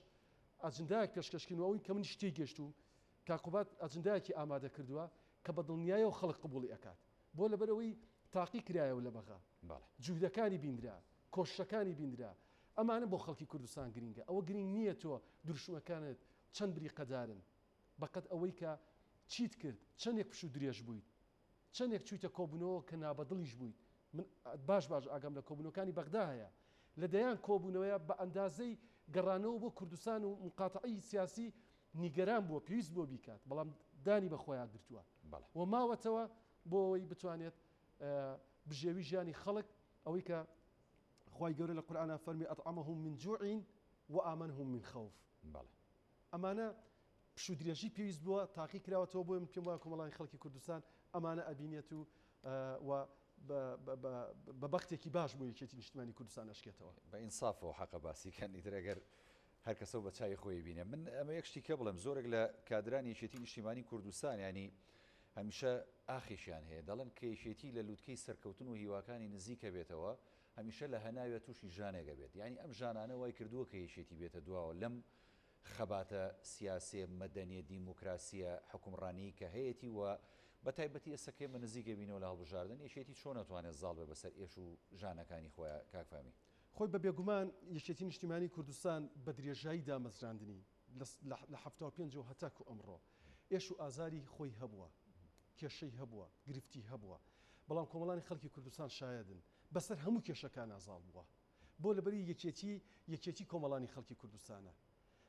ئەجندایەک پێشکەش کەین و ئەوەی کە منیش تێیگەشتووم کاک قوباد ئەجندایەکی ئامادە کردووە کە بە دڵنیایەوە خەڵک قبوڵی ئەکات. بۆ لەبەرئەوەی تاقی کرایەوە لە بەغا، جوهدەکانی بیندرا، کۆششەکانی بیندرا، ئەمانە بۆ خەڵکی کوردستان گرینگە. ئەوە گرینگ نییە تۆ دروشمەکانت چەند بریقەدارن، بەقەد ئەوەی کە چیت کرد، چەندێک پشوو درێژ بوویت، چەندێک چوویتە کۆبوونەوە کە نابەدڵیش بوویت، من باش باش ئاگام لە کۆبوونەوەکانی بەغدا هەیە، لە دەیان کۆبوونەوەیە بە ئەندازەی گەڕانەوە بۆ کوردستان و مقاتەعەی سیاسی نیگەران بووە، پێویست بووە بیکات، بەڵام دانی بە خۆیا گرتووە و ماوەتەوە بۆ ئەوەی بتوانێت بژێوی ژیانی خەڵک، ئەوەی کە خوای گەورە لە قورئانا فەرمی اطعمهم من جوع وآمنهم من خوف. ئەمانە پشوودرێژی پێویست بووە، تاقی کراوەتەوە، بۆیە من پێم وایە کۆمەڵانی خەڵکی کوردستان ئەمانە ئەبینێت و و بە بەختێکی باش بۆ یەکێتی نیشتمانی کوردستان ئەشکێتەوە. بە ئینسافەوە حەقە باسی کەن ئیتر ئەگەر هەر کەسەو بە چاوی خۆی بینێ. من ئەمە یەک شتی کە بڵێم زۆرێک لە کادرانی یەکێتی نیشتیمانی کوردستان یانی هەمیشە ئاخێکیان هەیە دەڵێن کە یەکێتی لە لوتکەی سەرکەوتن و هیواکانی نزیکە بێتەوە هەمیشە لە هەناویا تووشی ژانێک ئەبێت یانی ئەم ژانانە وای کردووە کە یەکێتی بێتە دواوە لەم خەباتە سیاسیە مەدەنیە دیموکراسیە حوکمڕانیی کە هەیەتی و بە تایبەتی ئێستا کە ئێمە نزیک ئەبینەوە لە هەڵبژاردن یەکێتی چۆن ئەتوانێت زاڵ بێ بەسەر ئێش و ژانەکانی خۆیا کاک فەهمی؟ خۆی بە بێگومان یەکێتی نیشتیمانی کوردستان بە درێژایی دامەزراندنی لە 75 ەوە هەتاکو ئەمڕۆ ئێش و ئازاری خۆی هەبووە، کێشەی هەبووە، گرفتی هەبووە، بەڵام کۆمەڵانی خەڵکی کوردستان شایەدن بەسەر هەموو کێشەکانا زاڵ بووە. بۆ لەبەری یەکێتی یەکێتی کۆمەڵانی خەڵکی کوردستانە.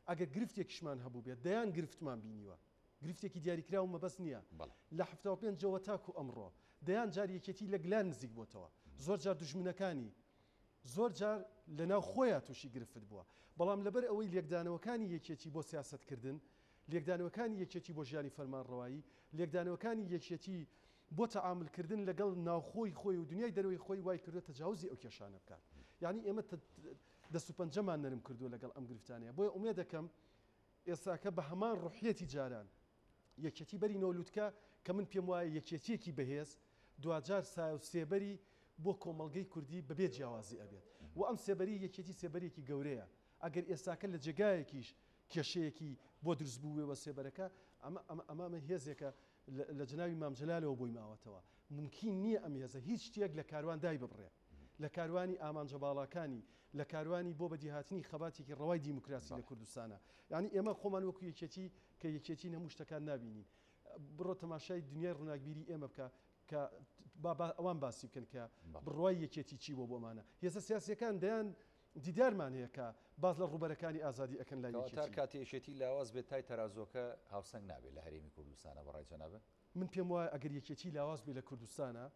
ئەگەر گرفتێکیشمان هەبووبێت دەیان گرفتمان بینیوە. گرفتێکی دیاریکراو مەبەست نییە. لە 75 ەوە تاکو ئەمڕۆ دەیان جار یەکێتی لە گلان نزیک بۆتەوە. زۆر جار دوژمنەکانی زۆر جار لە ناو خۆیا تووشی گرفت بووە. بەڵام لەبەر ئەوەی لێکدانەوەکانی یەکێتی بۆ سیاسەتکردن، لێکدانەوەکانی یەکێتی بۆ ژیانی فەرمانڕەوایی، لێکدانەوەکانی یەکێتی بۆ تەعامول کردن لەگەڵ ناوخۆی خۆی و دنیای دەرەوەی خۆی وای کردووە تەجاوزی ئەو کێشانە بکات. یانی ئێمە دەست و پەنجەمان نەرم کردووە لەگەڵ ئەم گرفتانەیە. بۆیە ئومێد دەکەم ئێستاکە بە هەمان ڕوحیەتی جاران یەکێتی بەرینەوە لوتکە کە من پێم وایە یەکێتیەکی بەهێز دواجار سایە و سێبەری بۆ کۆمەڵگەی کوردی بەبێ جیاوازی ئەبێت و ئەم سێبەری یەکێتی سێبەرێکی گەورەیە ئەگەر ئێستاکە لە جێگایەکیش کێشەیەکی بۆ دروست بووێ بە سێبەرەکە ئەمە ئەمە ئەمە هێزێکە لە جەنابی مام جەلالەوە بۆی ماوەتەوە مومکین نییە ئەم هێزە هیچ شتێک لە کاروان دای ببڕێ لە کاروانی ئامانجە باڵاکانی لە کاروانی بۆ بەدیهاتنی خەباتێکی ڕەوای دیموکراسی لە کوردستانە یعنی ئێمە خۆمان وەکو یەکێتی کە یەکێتی هەموو شتەکان نابینین بڕۆ تەماشای دنیای ڕووناکبیری ئێمە بکە کە با ئەوان باسی بکەن کە بڕوای یەکێتی چی بۆ بۆمانە هێزە سیاسەکان دەیان دیدارمان هەیە کە باس لە ڕووبەرەکانی ئازادی ئەکەن لای کەواتە یەکێتی. کاتێ یەکێتی لاواز بێت تای تەرازووەکە هاوسەنگ نابێت لە هەرێمی کوردستانا بە ڕای جەنابت؟ من پێم وایە ئەگەر یەکێتی لاواز بێت لە کوردستانا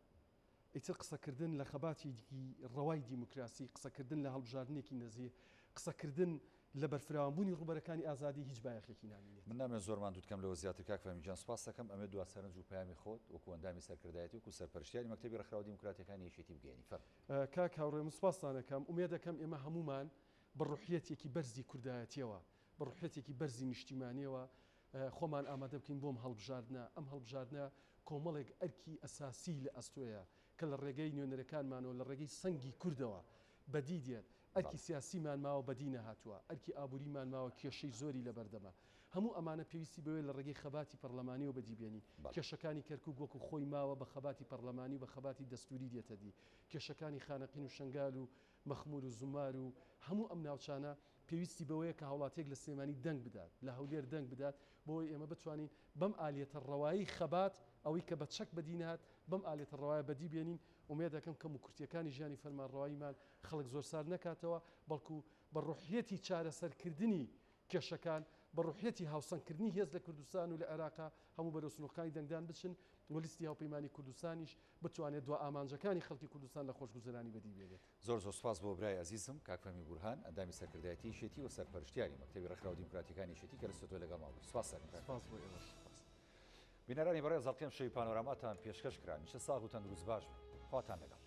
ئیتر قسەکردن لە خەباتێکی ڕەوای دیموکراسی، قسەکردن لە هەڵبژاردنێکی نەزیه، قسەکردن لە بەرفراوانبوونی ڕووبەرەکانی ئازادی هیچ بایەخێکی نامینێت. من نامەوێت زۆر ماندووت کەم لەوە زیاتر کاک فەهمی گیان سوپاست دەکەم ئەمەوێت دوا سەرنج و پەیامی خۆت وەکو ئەندامی سەرکردایەتی وەکو سەرپەرشتیاری مەکتەبی ڕێکخراوە دیموکراتیەکانی یەکێتی بگەیەنی فەرموو. کاک هاوڕێ من سوپاستان ئەکەم، ئومێد ئەکەم ئێمە هەموومان بە ڕوحیەتێکی بەرزی کوردایەتیەوە، بە ڕوحیەتێکی بەرزی نیشتیمانیەوە خۆمان ئامادە بکەین بۆم هەڵبژاردنە، ئەم هەڵبژاردنە کۆمەڵێک ئەرکی ئەساسی لە ئەستۆیە کە لە ڕێگەی نوێنەرەکانمانەوە لە ڕێگەی سەنگی کوردەوە بەدی دێت، ئەرکی سیاسیمان ماوە بەدی نەهاتووە، ئەرکی ئابووریمان ماوە کێشەی زۆری لەبەردەمە، هەموو ئەمانە پێویستی بەوەیە لە ڕێگەی خەباتی پەڕلەمانیەوە بەدی بێنین. کێشەکانی کەرکوک وەکو خۆی ماوە بە خەباتی پەڕلەمانی و بە خەباتی دەستوری دێتە دی. کێشەکانی خانەقین و شەنگال و مەخمور و زومار و هەموو ئەم ناوچانە پێویستی بەوەیە کە هاوڵاتیەک لە سلێمانی دەنگ بدات، لە هەولێر دەنگ بدات بۆ ئەوەی ئێمە بتوانین بەم ئالیەتە ڕەوایەی خەبات ئەوەی کە بە چەک بەدی نەهات بەم ئالیەتە ڕەوایە بەدی بێنین. ئومێد دەکەم کەموکورتیەکانی ژیانی فەرمانڕەواییمان خەڵک زۆر سارد نەکاتەوە بەڵکو بە ڕوحیەتی چارەسەرکردنی کێشەکان، بە ڕوحیەتی هاوسەنگکردنی هێز لە کوردستان و لە عێراقا هەموو بەرەو سنووقەکانی دەنگدان بچن و لیستی هاوپەیمانی کوردستانیش بتوانێت دوا ئامانجەکانی خەڵکی کوردستان لە خۆشگوزەرانی بەدی بێنێت. زۆر زۆر سوپاس بۆ برای ئەزیزم کاک فەهمی بورهان ئەندامی سەرکردایەتی یەکێتی و سەرپەرشتیاری مەکتەبی ڕێکخراوە دیموکراتیەکانی یەکێتی کە لە ستۆدیۆ لەگەڵمان بووی. سوپاس دەکەم کاک. سوپاس بۆ ئێوەش. سوپاس. بینەرانی بەڕێز ئەڵقەی ئەمشەوی پانۆراماتان پێشکەش کرا. نیشە ساغ و تەندروست باش بن. خواتان لەگەڵ.